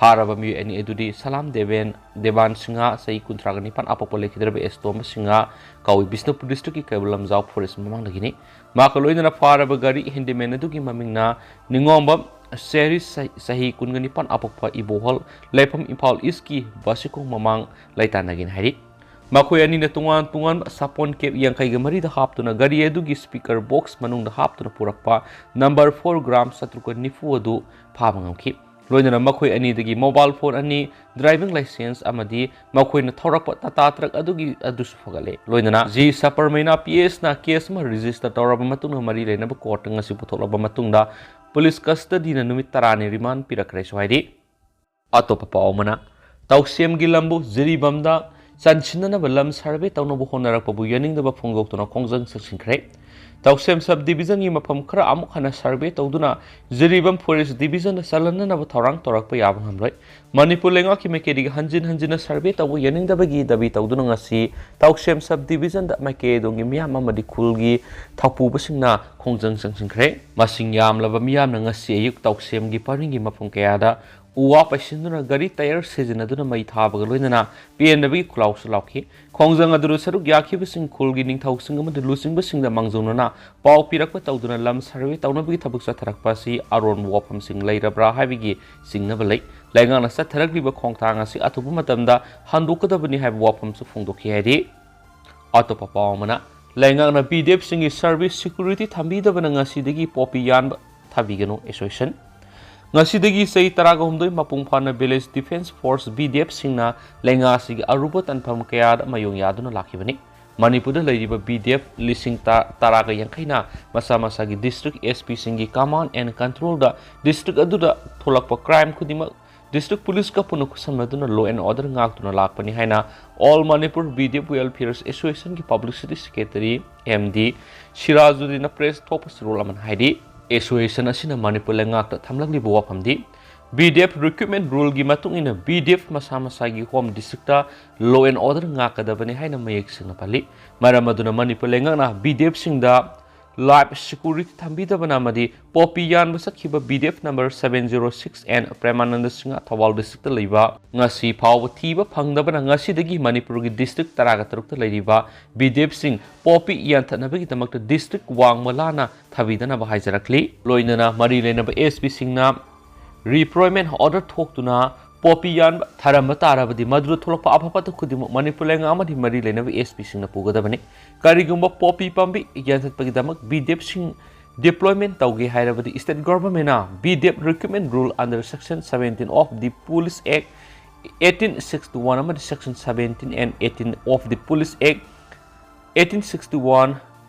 ꯐꯥꯔꯕ ꯃꯤꯑꯣꯏ ꯑꯅꯤ ꯑꯗꯨꯗꯤ ꯁꯂꯥꯝ ꯗꯦꯕꯦꯟ, ꯗꯦꯕꯥꯟ ꯁꯤꯡꯍ, ꯆꯍꯤ ꯀꯨꯟꯊ꯭ꯔꯥꯒ ꯅꯤꯄꯥꯟ, ꯑꯄꯣꯛꯄ ꯂꯩꯈꯤꯗ꯭ꯔꯕ ꯑꯦꯁꯇꯣꯝꯕ ꯁꯤꯡꯍ ꯀꯧꯏ, ꯕꯤꯁꯅꯨꯄꯨꯔ ꯗꯤꯁꯇ꯭ꯔꯤꯛꯀꯤ ꯀꯩꯕꯨꯜ ꯂꯝꯖꯥꯎ ꯐꯣꯔꯦꯁ ꯃꯃꯥꯡꯗꯒꯤꯅꯤ꯫ ꯃꯍꯥꯛꯀ ꯂꯣꯏꯅꯅ ꯐꯥꯔꯕ ꯒꯥꯔꯤ ꯍꯦꯟꯗꯤꯃꯦꯟ ꯑꯗꯨꯒꯤ ꯃꯃꯤꯡꯅ ꯅꯤꯉꯣꯝꯕꯝ ꯁꯦꯔꯤ, ꯆꯍꯤ ꯀꯨꯟꯒ ꯅꯤꯄꯥꯟ, ꯑꯄꯣꯛꯄ ꯏꯕꯣꯍꯜ, ꯂꯩꯐꯝ ꯏꯝꯐꯥꯜ ꯏꯁꯀꯤ ꯕꯥꯁꯤꯈꯣꯡ ꯃꯃꯥꯡ ꯂꯩꯇꯥꯟꯅꯒꯤꯅꯤ ꯍꯥꯏꯔꯤ꯫ ꯃꯈꯣꯏ ꯑꯅꯤꯅ ꯇꯣꯉꯥꯟ ꯇꯣꯉꯥꯟꯕ ꯁꯥꯄꯣꯟ ꯀꯦꯞ ꯌꯥꯡꯈꯩꯒ ꯃꯔꯤꯗ ꯍꯥꯞꯇꯨꯅ ꯒꯥꯔꯤ ꯑꯗꯨꯒꯤ ꯁ꯭ꯄꯤꯀꯔ ꯕꯣꯛꯁ ꯃꯅꯨꯡꯗ ꯍꯥꯞꯇꯨꯅ ꯄꯨꯔꯛꯄ ꯅꯝꯕꯔ ꯐꯣꯔ ꯒ꯭ꯔꯥꯝ ꯆꯥꯇ꯭ꯔꯨꯛꯀ ꯅꯤꯐꯨ ꯑꯗꯨ ꯐꯥꯕ ꯉꯝꯈꯤ꯫ ꯂꯣꯏꯅꯅ ꯃꯈꯣꯏ ꯑꯅꯤꯗꯒꯤ ꯃꯣꯕꯥꯏꯜ ꯐꯣꯟ ꯑꯅꯤ, ꯗ꯭ꯔꯥꯏꯚꯤꯡ ꯂꯥꯏꯁꯦꯟꯁ ꯑꯃꯗꯤ ꯃꯈꯣꯏꯅ ꯊꯧꯔꯛꯄ ꯇꯥꯇꯥ ꯇ꯭ꯔꯛ ꯑꯗꯨꯒꯤ ꯑꯗꯨꯁꯨ ꯐꯒꯠꯂꯦ꯫ ꯂꯣꯏꯅꯅ ꯖꯤ ꯁꯄꯔꯃꯩꯅꯥ ꯄꯤ ꯑꯦꯁꯅ ꯀꯦꯁ ꯑꯃ ꯔꯦꯖꯤꯁꯇꯔ ꯇꯧꯔꯕ ꯃꯇꯨꯡꯗ ꯃꯔꯤ ꯂꯩꯅꯕ ꯀꯣꯔꯠꯇ ꯉꯁꯤ ꯄꯨꯊꯣꯛꯂꯕ ꯃꯇꯨꯡꯗ ꯄꯨꯂꯤꯁ ꯀꯁꯇꯗꯤꯅ ꯅꯨꯃꯤꯠ ꯇꯔꯥꯅꯤ ꯔꯤꯃꯥꯟ ꯄꯤꯔꯛꯈ꯭ꯔꯦꯁꯨ ꯍꯥꯏꯔꯤ꯫ ꯑꯇꯣꯞꯄ ꯄꯥꯎ ꯑꯃꯅ, ꯇꯧꯁꯦꯝꯒꯤ ꯂꯝꯕꯨ ꯖꯤꯔꯤꯕꯥꯝꯗ ꯆꯟꯁꯤꯟꯅꯅꯕ ꯂꯝ ꯁꯔꯚꯦ ꯇꯧꯅꯕ ꯍꯣꯠꯅꯔꯛꯄꯕꯨ ꯌꯥꯅꯤꯡꯗꯕ ꯐꯣꯡꯗꯣꯛꯇꯨꯅ ꯈꯣꯡꯖꯪ ꯆꯪꯁꯤꯟꯈ꯭ꯔꯦ꯫ ꯇꯧꯁꯦꯝ ꯁꯕ ꯗꯤꯕꯤꯖꯟꯒꯤ ꯃꯐꯝ ꯈꯔ ꯑꯃꯨꯛ ꯍꯟꯅ ꯁꯔꯚꯦ ꯇꯧꯗꯨꯅ ꯖꯤꯔꯤꯕꯥꯝ ꯐꯣꯔꯦꯁ ꯗꯤꯕꯤꯖꯟꯗ ꯆꯜꯍꯟꯅꯅꯕ ꯊꯧꯔꯥꯡ ꯇꯧꯔꯛꯄ ꯌꯥꯕ ꯉꯝꯂꯣꯏ꯫ ꯃꯅꯤꯄꯨꯔ ꯂꯩꯉꯥꯛꯀꯤ ꯃꯥꯏꯀꯩꯗꯒꯤ ꯍꯟꯖꯤꯟ ꯍꯟꯖꯤꯟꯅ ꯁꯔꯚꯦ ꯇꯧꯕ ꯌꯥꯅꯤꯡꯗꯕꯒꯤ ꯗꯥꯕꯤ ꯇꯧꯗꯨꯅ ꯉꯁꯤ ꯇꯧꯁꯦꯝ ꯁꯕ ꯗꯤꯕꯤꯖꯟꯗ ꯃꯥꯏꯀꯩ ꯑꯗꯣꯝꯒꯤ ꯃꯤꯌꯥꯝ ꯑꯃꯗꯤ ꯈꯨꯜꯒꯤ ꯊꯧꯄꯨꯕꯁꯤꯡꯅ ꯈꯣꯡꯖꯪ ꯆꯪꯁꯤꯟꯈ꯭ꯔꯦ꯫ ꯃꯁꯤꯡ ꯌꯥꯝꯂꯕ ꯃꯤꯌꯥꯝꯅ ꯉꯁꯤ ꯑꯌꯨꯛ ꯇꯧꯁꯦꯝꯒꯤ ꯄꯔꯤꯡꯒꯤ ꯃꯐꯝ ꯀꯌꯥꯗ ꯎ ꯋꯥ ꯄꯩꯁꯤꯟꯗꯨꯅ ꯒꯥꯔꯤ ꯇꯌꯔ ꯁꯤꯖꯤꯟꯅꯗꯨꯅ ꯃꯩ ꯊꯥꯕꯒ ꯂꯣꯏꯅꯅ ꯄꯦꯟꯗꯕꯒꯤ ꯈꯨꯂꯥꯎꯁꯨ ꯂꯥꯎꯈꯤ꯫ ꯈꯣꯡꯖꯪ ꯑꯗꯨꯗ ꯁꯔꯨꯛ ꯌꯥꯈꯤꯕꯁꯤꯡ ꯈꯨꯜꯒꯤ ꯅꯤꯡꯊꯧꯁꯤꯡ ꯑꯃꯗꯤ ꯂꯨꯆꯤꯡꯕꯁꯤꯡꯗ ꯃꯥꯡꯖꯧꯅꯅ ꯄꯥꯎ ꯄꯤꯔꯛꯄ ꯇꯧꯗꯨꯅ ꯂꯝ ꯁꯔꯚꯦ ꯇꯧꯅꯕꯒꯤ ꯊꯕꯛ ꯆꯠꯊꯔꯛꯄ ꯑꯁꯤ ꯑꯔꯣꯟꯕ ꯋꯥꯐꯝꯁꯤꯡ ꯂꯩꯔꯕ꯭ꯔꯥ ꯍꯥꯏꯕꯒꯤ ꯆꯤꯡꯅꯕ ꯂꯩ꯫ ꯂꯩꯉꯥꯛꯅ ꯆꯠꯊꯔꯛꯂꯤꯕ ꯈꯣꯡꯊꯥꯡ ꯑꯁꯤ ꯑꯊꯨꯕ ꯃꯇꯝꯗ ꯍꯟꯗꯣꯛꯀꯗꯕꯅꯤ ꯍꯥꯏꯕ ꯋꯥꯐꯝꯁꯨ ꯐꯣꯡꯗꯣꯛꯈꯤ ꯍꯥꯏꯔꯤ꯫ ꯑꯇꯣꯞꯄ ꯄꯥꯎ ꯑꯃꯅ, ꯂꯩꯉꯥꯛꯅ ꯕꯤ ꯗꯤ ꯑꯦꯐꯁꯤꯡꯒꯤ ꯁꯔꯚꯤꯁ ꯁꯦꯀ꯭ꯌꯨꯔꯤꯇꯤ ꯊꯝꯕꯤꯗꯕꯅ ꯉꯁꯤꯗꯒꯤ ꯄꯣꯄꯤ ꯌꯥꯟꯕ ꯊꯥꯕꯤꯒꯅꯨ ꯑꯦꯁꯣꯁꯤꯌꯦꯁꯟ꯫ ꯉꯁꯤꯗꯒꯤ ꯆꯍꯤ ꯇꯔꯥꯒ ꯍꯨꯝꯗꯣꯏ ꯃꯄꯨꯡ ꯐꯥꯅ village defence force, B D ꯑꯦꯐꯁꯤꯡꯅ ꯂꯩꯉꯥꯛ ꯑꯁꯤꯒꯤ ꯑꯔꯨꯕ ꯇꯥꯟꯐꯝ ꯀꯌꯥꯗ ꯃꯥꯌꯣꯡ ꯌꯥꯗꯨꯅ ꯂꯥꯛꯈꯤꯕꯅꯤ꯫ ꯃꯅꯤꯄꯨꯔꯗ ꯂꯩꯔꯤꯕ ꯕꯤ ꯗꯤ ꯑꯦꯐ ꯂꯤꯁꯤꯡ ꯇꯔꯥꯒ ꯌꯥꯡꯈꯩꯅ ꯃꯁꯥ ꯃꯁꯥꯒꯤ ꯗꯤꯁꯇ꯭ꯔꯤꯛ ꯑꯦꯁ ꯄꯤꯁꯤꯡꯒꯤ ꯀꯃꯥꯟ ꯑꯦꯟ ꯀꯟꯇ꯭ꯔꯣꯜꯗ ꯗꯤꯁꯇ꯭ꯔꯤꯛ ꯑꯗꯨꯗ ꯊꯣꯛꯂꯛꯄ ꯀ꯭ꯔꯥꯏꯝ ꯈꯨꯗꯤꯡꯃꯛ ꯗꯤꯁꯇ꯭ꯔꯤꯛ ꯄꯨꯂꯤꯁꯀ ꯄꯨꯟꯅ ꯈꯨꯠꯁꯝꯅꯗꯨꯅ law and order ꯉꯥꯛꯇꯨꯅ ꯂꯥꯛꯄꯅꯤ ꯍꯥꯏꯅ All Manipur B D F Welfare Associationꯒꯤ ꯄꯕ꯭ꯂꯤꯁꯤꯇꯤ ꯁꯦꯀ꯭ꯔꯦꯇꯔꯤ ꯑꯦꯝ ꯗꯤ ꯁꯤꯔꯥꯖꯨꯗꯤꯟꯅ ꯄ꯭ꯔꯦꯁ ꯊꯣꯛꯄ ꯆꯦꯔꯣꯜ ꯑꯃꯅ ꯍꯥꯏꯔꯤ꯫ ꯑꯦꯁꯣꯁꯤꯌꯦꯁꯟ ꯑꯁꯤꯅ Manipur ꯂꯩꯉꯥꯛꯇ ꯊꯝꯂꯛꯂꯤꯕ ꯋꯥꯐꯝꯗꯤ B D F Recruitment Ruleꯒꯤ ꯃꯇꯨꯡ ꯏꯟꯅ B D F ꯃꯁꯥ ꯃꯁꯥꯒꯤ home districtꯇ law and order ꯉꯥꯛꯀꯗꯕꯅꯤ ꯍꯥꯏꯅ ꯃꯌꯦꯛ ꯁꯦꯡꯅ ꯄꯜꯂꯤ꯫ ꯃꯔꯝ ꯑꯗꯨꯅ ꯃꯅꯤꯄꯨꯔ ꯂꯩꯉꯥꯛꯅ B D Fꯁꯤꯡꯗ life security ꯊꯝꯕꯤꯗꯕꯅ ꯑꯃꯗꯤ ꯄꯣꯄꯤ ꯌꯥꯟꯕ ꯆꯠꯈꯤꯕ B D F number seven zero six and ꯄ꯭ꯔꯦꯃꯥꯅꯟꯗ Singh Thoubal districtꯇ ꯂꯩꯕ ꯉꯁꯤ ꯐꯥꯎꯕ ꯊꯤꯕ ꯐꯪꯗꯕꯅ ꯉꯁꯤꯗꯒꯤ ꯃꯅꯤꯄꯨꯔꯒꯤ district ꯇꯔꯥꯒ ꯇꯔꯨꯛꯇ ꯂꯩꯔꯤꯕ B D Fꯁꯤꯡ ꯄꯣꯄꯤ ꯌꯥꯟꯊꯠꯅꯕꯒꯤꯗꯃꯛꯇ district ꯋꯥꯡꯃ ꯂꯥꯟꯅ ꯊꯥꯕꯤꯗꯅꯕ ꯍꯥꯏꯖꯔꯛꯂꯤ꯫ ꯂꯣꯏꯅꯅ ꯃꯔꯤ ꯂꯩꯅꯕ S Pꯁꯤꯡꯅ repriman order ꯊꯣꯛꯇꯨꯅ ꯄꯣꯄꯤ ꯌꯥꯟꯕ ꯊꯔꯝꯕ ꯇꯥꯔꯕꯗꯤ ꯃꯗꯨꯗ ꯊꯣꯛꯂꯛꯄ ꯑꯐ ꯐꯠꯇ ꯈꯨꯗꯤꯡꯃꯛ ꯃꯅꯤꯄꯨꯔ ꯂꯩꯉꯥꯛ ꯑꯃꯗꯤ ꯃꯔꯤ ꯂꯩꯅꯕ S Pꯁꯤꯡꯅ ꯄꯨꯒꯗꯕꯅꯤ꯫ ꯀꯔꯤꯒꯨꯝꯕ ꯄꯣꯄꯤ ꯄꯥꯝꯕꯤ ꯌꯥꯟꯊꯠꯄꯒꯤꯗꯃꯛ B D Fꯁꯤꯡ deployment ꯇꯧꯒꯦ ꯍꯥꯏꯔꯕꯗꯤ state governmentꯅ B D F Recruitment Rule under section seventeen of the Police Act eighteen sixty-one ꯑꯃꯗꯤ section seventeen and eighteen of the Police Act eighteen sixty-one,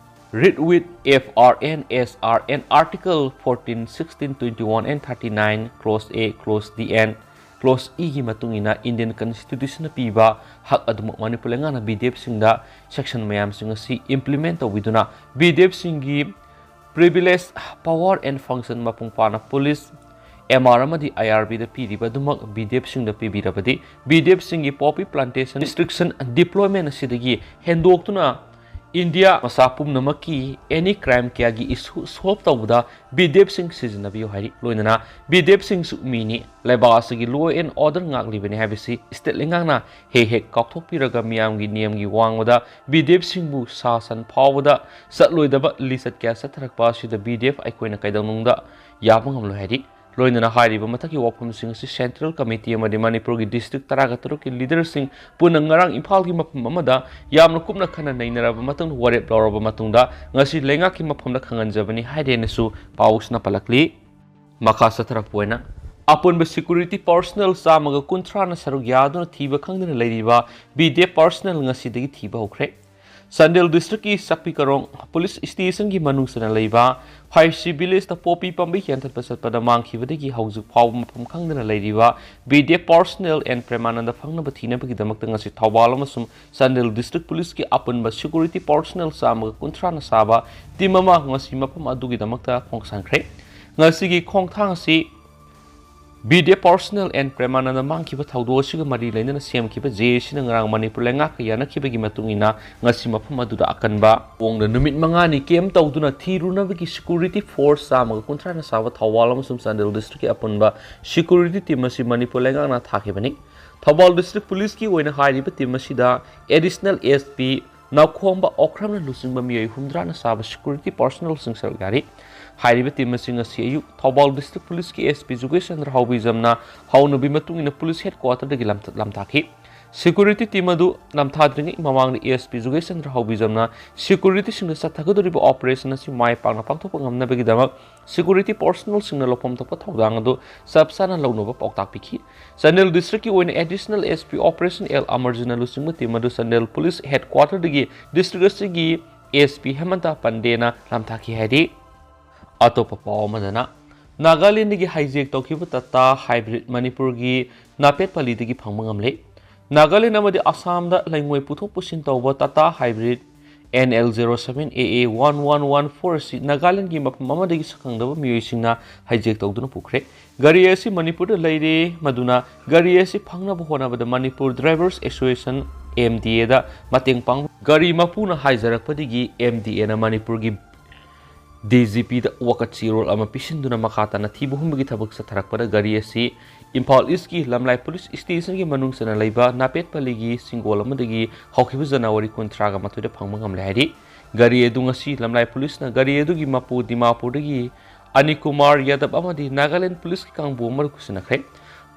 read with F R N S R and Article fourteen, sixteen, twenty-one and thirty-nine, clause A, clause D and clause Eꯒꯤ ꯃꯇꯨꯡ ꯏꯟꯅ Indian Constitutionꯅ ꯄꯤꯕ ꯍꯛ ꯑꯗꯨꯃꯛ ꯃꯅꯤꯄꯨꯔ ꯂꯩꯉꯥꯛꯅ B D Fꯁꯤꯡꯗ section ꯃꯌꯥꯝꯁꯤꯡ ꯑꯁꯤ implement ꯇꯧꯕꯤꯗꯨꯅ B D Fꯁꯤꯡꯒꯤ privilege, power and function ꯃꯄꯨꯡ ꯐꯥꯅ police, M R ꯑꯃꯗꯤ I R Bꯗ ꯄꯤꯔꯤꯕ ꯑꯗꯨꯃꯛ B D Fꯁꯤꯡꯗ ꯄꯤꯕꯤꯔꯕꯗꯤ B D Fꯁꯤꯡꯒꯤ poppy plantation restriction deployment ꯑꯁꯤꯗꯒꯤ ꯍꯦꯟꯗꯣꯛꯇꯨꯅ India ꯃꯆꯥ ꯄꯨꯝꯅꯃꯛꯀꯤ any crime ꯀꯌꯥꯒꯤ issue solve ꯇꯧꯕꯗ B D Fꯁꯤꯡ ꯁꯤꯖꯤꯟꯅꯕꯤꯌꯨ ꯍꯥꯏꯔꯤ꯫ ꯂꯣꯏꯅꯅ B D Fꯁꯤꯡꯁꯨ ꯃꯤꯅꯤ, ꯂꯩꯕꯥꯛ ꯑꯁꯤꯒꯤ law and order ꯉꯥꯛꯂꯤꯕꯅꯤ ꯍꯥꯏꯕꯁꯤ state ꯂꯩꯉꯥꯛꯅ ꯍꯦꯛ ꯍꯦꯛ ꯀꯥꯎꯊꯣꯛꯄꯤꯔꯒ ꯃꯤꯌꯥꯝꯒꯤ ꯅꯤꯌꯝꯒꯤ ꯋꯥꯡꯃꯗ B D Fꯁꯤꯡꯕꯨ ꯁꯥ ꯁꯟ ꯐꯥꯎꯕꯗ ꯆꯠꯂꯣꯏꯗꯕ ꯂꯤꯆꯠ ꯀꯌꯥ ꯆꯠꯊꯔꯛꯄ ꯑꯁꯤꯗ B D F ꯑꯩꯈꯣꯏꯅ ꯀꯩꯗꯧꯅꯨꯡꯗ ꯌꯥꯕ ꯉꯝꯂꯣꯏ ꯍꯥꯏꯔꯤ꯫ ꯂꯣꯏꯅꯅ ꯍꯥꯏꯔꯤꯕ ꯃꯊꯛꯀꯤ ꯋꯥꯐꯝꯁꯤꯡ ꯑꯁꯤ Central Committee ꯑꯃꯗꯤ ꯃꯅꯤꯄꯨꯔꯒꯤ district ꯇꯔꯥꯒ ꯇꯔꯨꯛꯀꯤ leaderꯁꯤꯡ ꯄꯨꯟꯅ ꯉꯔꯥꯡ ꯏꯝꯐꯥꯜꯒꯤ ꯃꯐꯝ ꯑꯃꯗ ꯌꯥꯝꯅ ꯀꯨꯞꯅ ꯈꯟꯅ ꯅꯩꯅꯔꯕ ꯃꯇꯨꯡꯗ ꯋꯥꯔꯦꯞ ꯂꯧꯔꯕ ꯃꯇꯨꯡꯗ ꯉꯁꯤ ꯂꯩꯉꯥꯛꯀꯤ ꯃꯐꯝꯗ ꯈꯪꯍꯟꯖꯕꯅꯤ ꯍꯥꯏꯔꯦꯅꯁꯨ ꯄꯥꯎꯁꯤꯅ ꯄꯜꯂꯛꯂꯤ꯫ ꯃꯈꯥ ꯆꯠꯊꯔꯛꯄ ꯑꯣꯏꯅ ꯑꯄꯨꯟꯕ security personnel ꯆꯥꯝꯃꯒ ꯀꯨꯟꯊ꯭ꯔꯥꯅ ꯁꯔꯨꯛ ꯌꯥꯗꯨꯅ ꯊꯤꯕ ꯈꯪꯗꯅ ꯂꯩꯔꯤꯕ B D F personnel ꯉꯁꯤꯗꯒꯤ ꯊꯤꯕ ꯍꯧꯈ꯭ꯔꯦ꯫ ꯆꯥꯟꯗꯦꯜ districtꯀꯤ ꯆꯥꯛꯄꯤꯀꯔꯣꯡ police stationꯒꯤ ꯃꯅꯨꯡ ꯆꯟꯅ ꯂꯩꯕ ꯐꯥꯏꯁꯤ villageꯇ poppy ꯄꯥꯝꯕꯤ ꯌꯥꯟꯊꯠꯄ ꯆꯠꯄꯗ ꯃꯥꯡꯈꯤꯕꯗꯒꯤ ꯍꯧꯖꯤꯛ ꯐꯥꯎꯕ ꯃꯐꯝ ꯈꯪꯗꯅ ꯂꯩꯔꯤꯕ B D F personnel and ꯄ꯭ꯔꯦꯃꯥꯅꯟꯗ ꯐꯪꯅꯕ ꯊꯤꯅꯕꯒꯤꯗꯃꯛꯇ ꯉꯁꯤ ꯊꯧꯕꯥꯜ ꯑꯃꯁꯨꯡ ꯆꯥꯟꯗꯦꯜ district policeꯀꯤ ꯑꯄꯨꯟꯕ security personnel ꯆꯥꯝꯃꯒ ꯀꯨꯟꯊ꯭ꯔꯥꯅ ꯁꯥꯕ team ꯑꯃ ꯉꯁꯤ ꯃꯐꯝ ꯑꯗꯨꯒꯤꯗꯃꯛꯇ ꯈꯣꯡꯁꯥꯟꯈ꯭ꯔꯦ꯫ ꯉꯁꯤꯒꯤ ꯈꯣꯡꯊꯥꯡ ꯑꯁꯤ B D A personnel and ꯄ꯭ꯔꯦꯃꯥꯅꯟꯗ ꯃꯥꯡꯈꯤꯕ ꯊꯧꯗꯣꯛ ꯑꯁꯤꯒ ꯃꯔꯤ ꯂꯩꯅꯅ ꯁꯦꯝꯈꯤꯕ J A Cꯅ ꯉꯔꯥꯡ ꯃꯅꯤꯄꯨꯔ ꯂꯩꯉꯥꯛꯀ ꯌꯥꯅꯈꯤꯕꯒꯤ ꯃꯇꯨꯡ ꯏꯟꯅ ꯉꯁꯤ ꯃꯐꯝ ꯑꯗꯨꯗ ꯑꯀꯟꯕ ꯈꯣꯡꯅ ꯅꯨꯃꯤꯠ ꯃꯉꯥꯅꯤ camp ꯇꯧꯗꯨꯅ ꯊꯤꯔꯨꯅꯕꯒꯤ security force ꯆꯥꯝꯃꯒ ꯀꯨꯟꯊ꯭ꯔꯥꯅ ꯁꯥꯕ ꯊꯧꯕꯥꯜ ꯑꯃꯁꯨꯡ ꯆꯥꯟꯗꯦꯜ districtꯀꯤ ꯑꯄꯨꯟꯕ security team ꯑꯁꯤ ꯃꯅꯤꯄꯨꯔ ꯂꯩꯉꯥꯛꯅ ꯊꯥꯈꯤꯕꯅꯤ꯫ ꯊꯧꯕꯥꯜ district policeꯀꯤ ꯑꯣꯏꯅ ꯍꯥꯏꯔꯤꯕ team ꯑꯁꯤꯗ additional S P ꯅꯥꯎꯈꯣꯝꯕ ꯑꯣꯀ꯭ꯔꯝꯅ ꯂꯨꯆꯤꯡꯕ ꯃꯤꯑꯣꯏ ꯍꯨꯝꯗ꯭ꯔꯥꯅ ꯁꯥꯕ security personnelꯁꯤꯡ ꯁꯔꯨꯛ ꯌꯥꯔꯤ꯫ ꯍꯥꯏꯔꯤꯕ team ꯑꯁꯤ ꯉꯁꯤ ꯑꯌꯨꯛ Thoubal district policeꯀꯤ S P ꯖꯨꯒꯦꯁ Chandra ꯍꯥꯎꯕꯤꯖꯝꯅ ꯍꯧꯅꯕꯤ ꯃꯇꯨꯡ ꯏꯟꯅ police headquarterꯗꯒꯤ ꯂꯝꯊ-, ꯂꯝꯊꯥꯈꯤ꯫ Security team ꯑꯗꯨ ꯂꯝꯊꯥꯗ꯭ꯔꯤꯉꯩ ꯃꯃꯥꯡꯗ S P ꯖꯨꯒꯦꯁ ꯆꯟꯗ꯭ꯔ ꯍꯥꯎꯕꯤꯖꯝꯅ securityꯁꯤꯡꯗ ꯆꯠꯊꯒꯗꯧꯔꯤꯕ operationꯁꯤ ꯃꯥꯏ ꯄꯥꯛꯅ ꯄꯥꯡꯊꯣꯛꯄ ꯉꯝꯅꯕꯒꯤꯗꯃꯛ security personnelꯁꯤꯡꯅ ꯂꯧꯐꯝ ꯊꯣꯛꯄ ꯊꯧꯗꯥꯡ ꯑꯗꯨ ꯆꯞ ꯆꯥꯅ ꯂꯧꯅꯕ ꯄꯥꯎꯇꯥꯛ ꯄꯤꯈꯤ꯫ ꯆꯥꯟꯗꯦꯜ districtꯀꯤ ꯑꯣꯏꯅ additional S P operation L ꯑꯃꯔꯖꯤꯠꯅ ꯂꯨꯆꯤꯡꯕ team ꯑꯗꯨ ꯆꯥꯟꯗꯦꯜ police headquarterꯗꯒꯤ district ꯑꯁꯤꯒꯤ S P ꯍꯦꯃꯟꯇ ꯄꯟꯗꯦꯅ ꯂꯝꯊꯥꯈꯤ ꯍꯥꯏꯔꯤ꯫ ꯑꯇꯣꯞꯄ ꯄꯥꯎ ꯑꯃꯗꯅ, ꯅꯥꯒꯥꯂꯦꯟꯗꯒꯤ hijack ꯇꯧꯈꯤꯕ Tata Hybrid ꯃꯅꯤꯄꯨꯔꯒꯤ ꯅꯥꯄꯦꯠ ꯄꯜꯂꯤꯗꯒꯤ ꯐꯪꯕ ꯉꯝꯂꯦ꯫ ꯅꯥꯒꯥꯂꯦꯟ ꯑꯃꯗꯤ ꯑꯁꯥꯝꯗ ꯂꯩꯉꯣꯏ ꯄꯨꯊꯣꯛ ꯄꯨꯁꯤꯟ ꯇꯧꯕ Tata Hybrid N L zero seven A A one one one four ꯑꯁꯤ ꯅꯥꯒꯥꯂꯦꯟꯒꯤ ꯃꯐꯝ ꯑꯃꯗꯒꯤ ꯁꯛꯈꯪꯗꯕ ꯃꯤꯑꯣꯏꯁꯤꯡꯅ hijack ꯇꯧꯗꯨꯅ ꯄꯨꯈ꯭ꯔꯦ꯫ ꯒꯥꯔꯤ ꯑꯁꯤ ꯃꯅꯤꯄꯨꯔꯗ ꯂꯩꯔꯦ, ꯃꯗꯨꯅ ꯒꯥꯔꯤ ꯑꯁꯤ ꯐꯪꯅꯕ ꯍꯣꯠꯅꯕꯗ Manipur Drivers Association, M D Aꯗ ꯃꯇꯦꯡ ꯄꯥꯡꯕ ꯒꯥꯔꯤ ꯃꯄꯨꯅ ꯍꯥꯏꯖꯔꯛꯄꯗꯒꯤ M D Aꯅ ꯃꯅꯤꯄꯨꯔꯒꯤ D G Pꯗ ꯋꯥꯀꯠ ꯆꯦꯔꯣꯜ ꯑꯃ ꯄꯤꯁꯤꯟꯗꯨꯅ ꯃꯈꯥ ꯇꯥꯅ ꯊꯤꯕ ꯍꯨꯝꯕꯒꯤ ꯊꯕꯛ ꯆꯠꯊꯔꯛꯄꯗ ꯒꯥꯔꯤ ꯑꯁꯤ ꯏꯝꯐꯥꯜ Eastꯀꯤ ꯂꯝꯂꯥꯏ police stationꯒꯤ ꯃꯅꯨꯡ ꯆꯟꯅ ꯂꯩꯕ ꯅꯥꯄꯦꯠ ꯄꯜꯂꯤꯒꯤ ꯁꯤꯡꯒꯣꯜ ꯑꯃꯗꯒꯤ ꯍꯧꯈꯤꯕ January ꯀꯨꯟꯊ꯭ꯔꯥꯒ ꯃꯥꯊꯣꯏꯗ ꯐꯪꯕ ꯉꯝꯂꯦ ꯍꯥꯏꯔꯤ꯫ ꯒꯥꯔꯤ ꯑꯗꯨ ꯉꯁꯤ ꯂꯝꯂꯥꯏ policeꯅ ꯒꯥꯔꯤ ꯑꯗꯨꯒꯤ ꯃꯄꯨ ꯗꯤꯃꯥꯄꯨꯔꯗꯒꯤ ꯑꯅꯤꯀꯨꯃꯥꯔ ꯌꯥꯗꯕ ꯑꯃꯗꯤ ꯅꯥꯒꯥꯂꯦꯟ policeꯀꯤ ꯀꯥꯡꯕꯨ ꯑꯃꯗ ꯈꯨꯠꯁꯤꯟꯅꯈ꯭ꯔꯦ꯫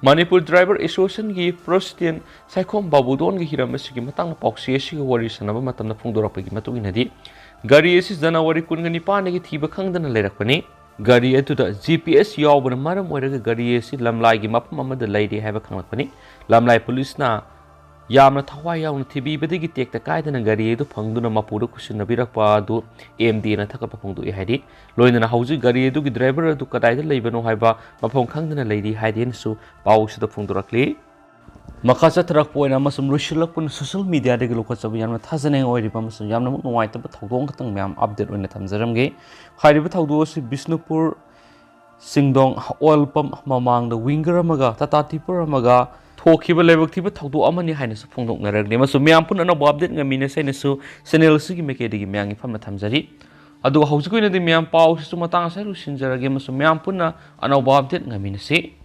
Manipur Driver Associationꯒꯤ president ꯁꯥꯏꯈꯣꯝ ꯕꯥꯕꯨꯗꯣꯟꯒꯤ ꯍꯤꯔꯝ ꯑꯁꯤꯒꯤ ꯃꯇꯥꯡꯗ ꯄꯥꯎꯆꯦ ꯑꯁꯤꯒ ꯋꯥꯔꯤ ꯁꯥꯟꯅꯕ ꯃꯇꯝꯗ ꯐꯣꯡꯗꯣꯔꯛꯄꯒꯤ ꯃꯇꯨꯡ ꯏꯟꯅꯗꯤ, ꯒꯥꯔꯤ ꯑꯁꯤ January ꯀꯨꯟꯒ ꯅꯤꯄꯥꯟꯗꯒꯤ ꯊꯤꯕ ꯈꯪꯗꯅ ꯂꯩꯔꯛꯄꯅꯤ꯫ ꯒꯥꯔꯤ ꯑꯗꯨꯗ G P S ꯌꯥꯎꯕꯅ ꯃꯔꯝ ꯑꯣꯏꯔꯒ ꯒꯥꯔꯤ ꯑꯁꯤ ꯂꯝꯂꯥꯏꯒꯤ ꯃꯐꯝ ꯑꯃꯗ ꯂꯩꯔꯦ ꯍꯥꯏꯕ ꯈꯪꯂꯛꯄꯅꯤ꯫ ꯂꯝꯂꯥꯏ policeꯅ ꯌꯥꯝꯅ ꯊꯋꯥꯏ ꯌꯥꯎꯅ ꯊꯤꯕꯤꯕꯗꯒꯤ ꯇꯦꯛꯇ ꯀꯥꯏꯗꯅ ꯒꯥꯔꯤ ꯑꯗꯨ ꯐꯪꯗꯨꯅ ꯃꯄꯨꯗ ꯈꯨꯠꯁꯤꯟꯅꯕꯤꯔꯛꯄ ꯑꯗꯨ M D Aꯅ ꯊꯥꯒꯠꯄ ꯐꯣꯡꯗꯣꯛꯏ ꯍꯥꯏꯔꯤ꯫ ꯂꯣꯏꯅꯅ ꯍꯧꯖꯤꯛ ꯒꯥꯔꯤ ꯑꯗꯨꯒꯤ driver ꯑꯗꯨ ꯀꯗꯥꯏꯗ ꯂꯩꯕꯅꯣ ꯍꯥꯏꯕ ꯃꯐꯝ ꯈꯪꯗꯅ ꯂꯩꯔꯤ ꯍꯥꯏꯗꯦꯅꯁꯨ ꯄꯥꯎꯁꯤꯗ ꯐꯣꯡꯗꯣꯔꯛꯂꯤ꯫ ꯃꯈꯥ ꯆꯠꯊꯔꯛꯄ ꯑꯣꯏꯅ ꯑꯃꯁꯨꯡ ꯂꯣꯏꯁꯤꯜꯂꯛꯄꯅ social mediaꯗꯒꯤ ꯂꯧꯈꯠꯆꯕ ꯌꯥꯝꯅ ꯊꯥꯖꯅꯤꯡꯉꯥꯏ ꯑꯣꯏꯔꯤꯕ ꯑꯃꯁꯨꯡ ꯌꯥꯝꯅꯃꯛ ꯅꯨꯡꯉꯥꯏꯇꯕ ꯊꯧꯗꯣꯛ ꯈꯛꯇꯪ ꯃꯌꯥꯝ update ꯑꯣꯏꯅ ꯊꯝꯖꯔꯝꯒꯦ꯫ ꯍꯥꯏꯔꯤꯕ ꯊꯧꯗꯣꯛ ꯑꯁꯤ ꯕꯤꯁꯅꯨꯄꯨꯔ ꯁꯤꯡꯗꯣꯡ ꯑꯣꯏꯜ ꯄꯝ ꯃꯃꯥꯡꯗ ꯋꯤꯡꯒꯔ ꯑꯃꯒ ꯇꯥꯇꯥ ꯇꯤꯄꯔ ꯑꯃꯒ ꯊꯣꯛꯈꯤꯕ ꯂꯥꯏꯕꯛ ꯊꯤꯕ ꯊꯧꯗꯣꯛ ꯑꯃꯅꯤ ꯍꯥꯏꯅꯁꯨ ꯐꯣꯡꯗꯣꯛꯅꯔꯒꯅꯤ꯫ ꯑꯃꯁꯨꯡ ꯃꯌꯥꯝ ꯄꯨꯟꯅ ꯑꯅꯧꯕ ꯑꯞꯗꯦꯠ ꯉꯥꯏꯃꯤꯟꯅꯁꯦ ꯍꯥꯏꯅꯁꯨ ꯆꯦꯅꯦꯜ ꯑꯁꯤꯒꯤ ꯃꯥꯏꯀꯩꯗꯒꯤ ꯃꯌꯥꯝꯒꯤ ꯐꯝꯅ ꯊꯝꯖꯔꯤ꯫ ꯑꯗꯨꯒ ꯍꯧꯖꯤꯛꯀꯤ ꯑꯣꯏꯅꯗꯤ ꯃꯌꯥꯝ ꯄꯥꯎꯁꯤꯁꯨ ꯃꯇꯥꯡ ꯑꯁꯤꯗ ꯂꯣꯏꯁꯤꯟꯖꯔꯒꯦ ꯑꯃꯁꯨꯡ ꯃꯌꯥꯝ ꯄꯨꯟꯅ ꯑꯅꯧꯕ ꯑꯞꯗꯦꯠ ꯉꯥꯏꯃꯤꯟꯅꯁꯤ꯫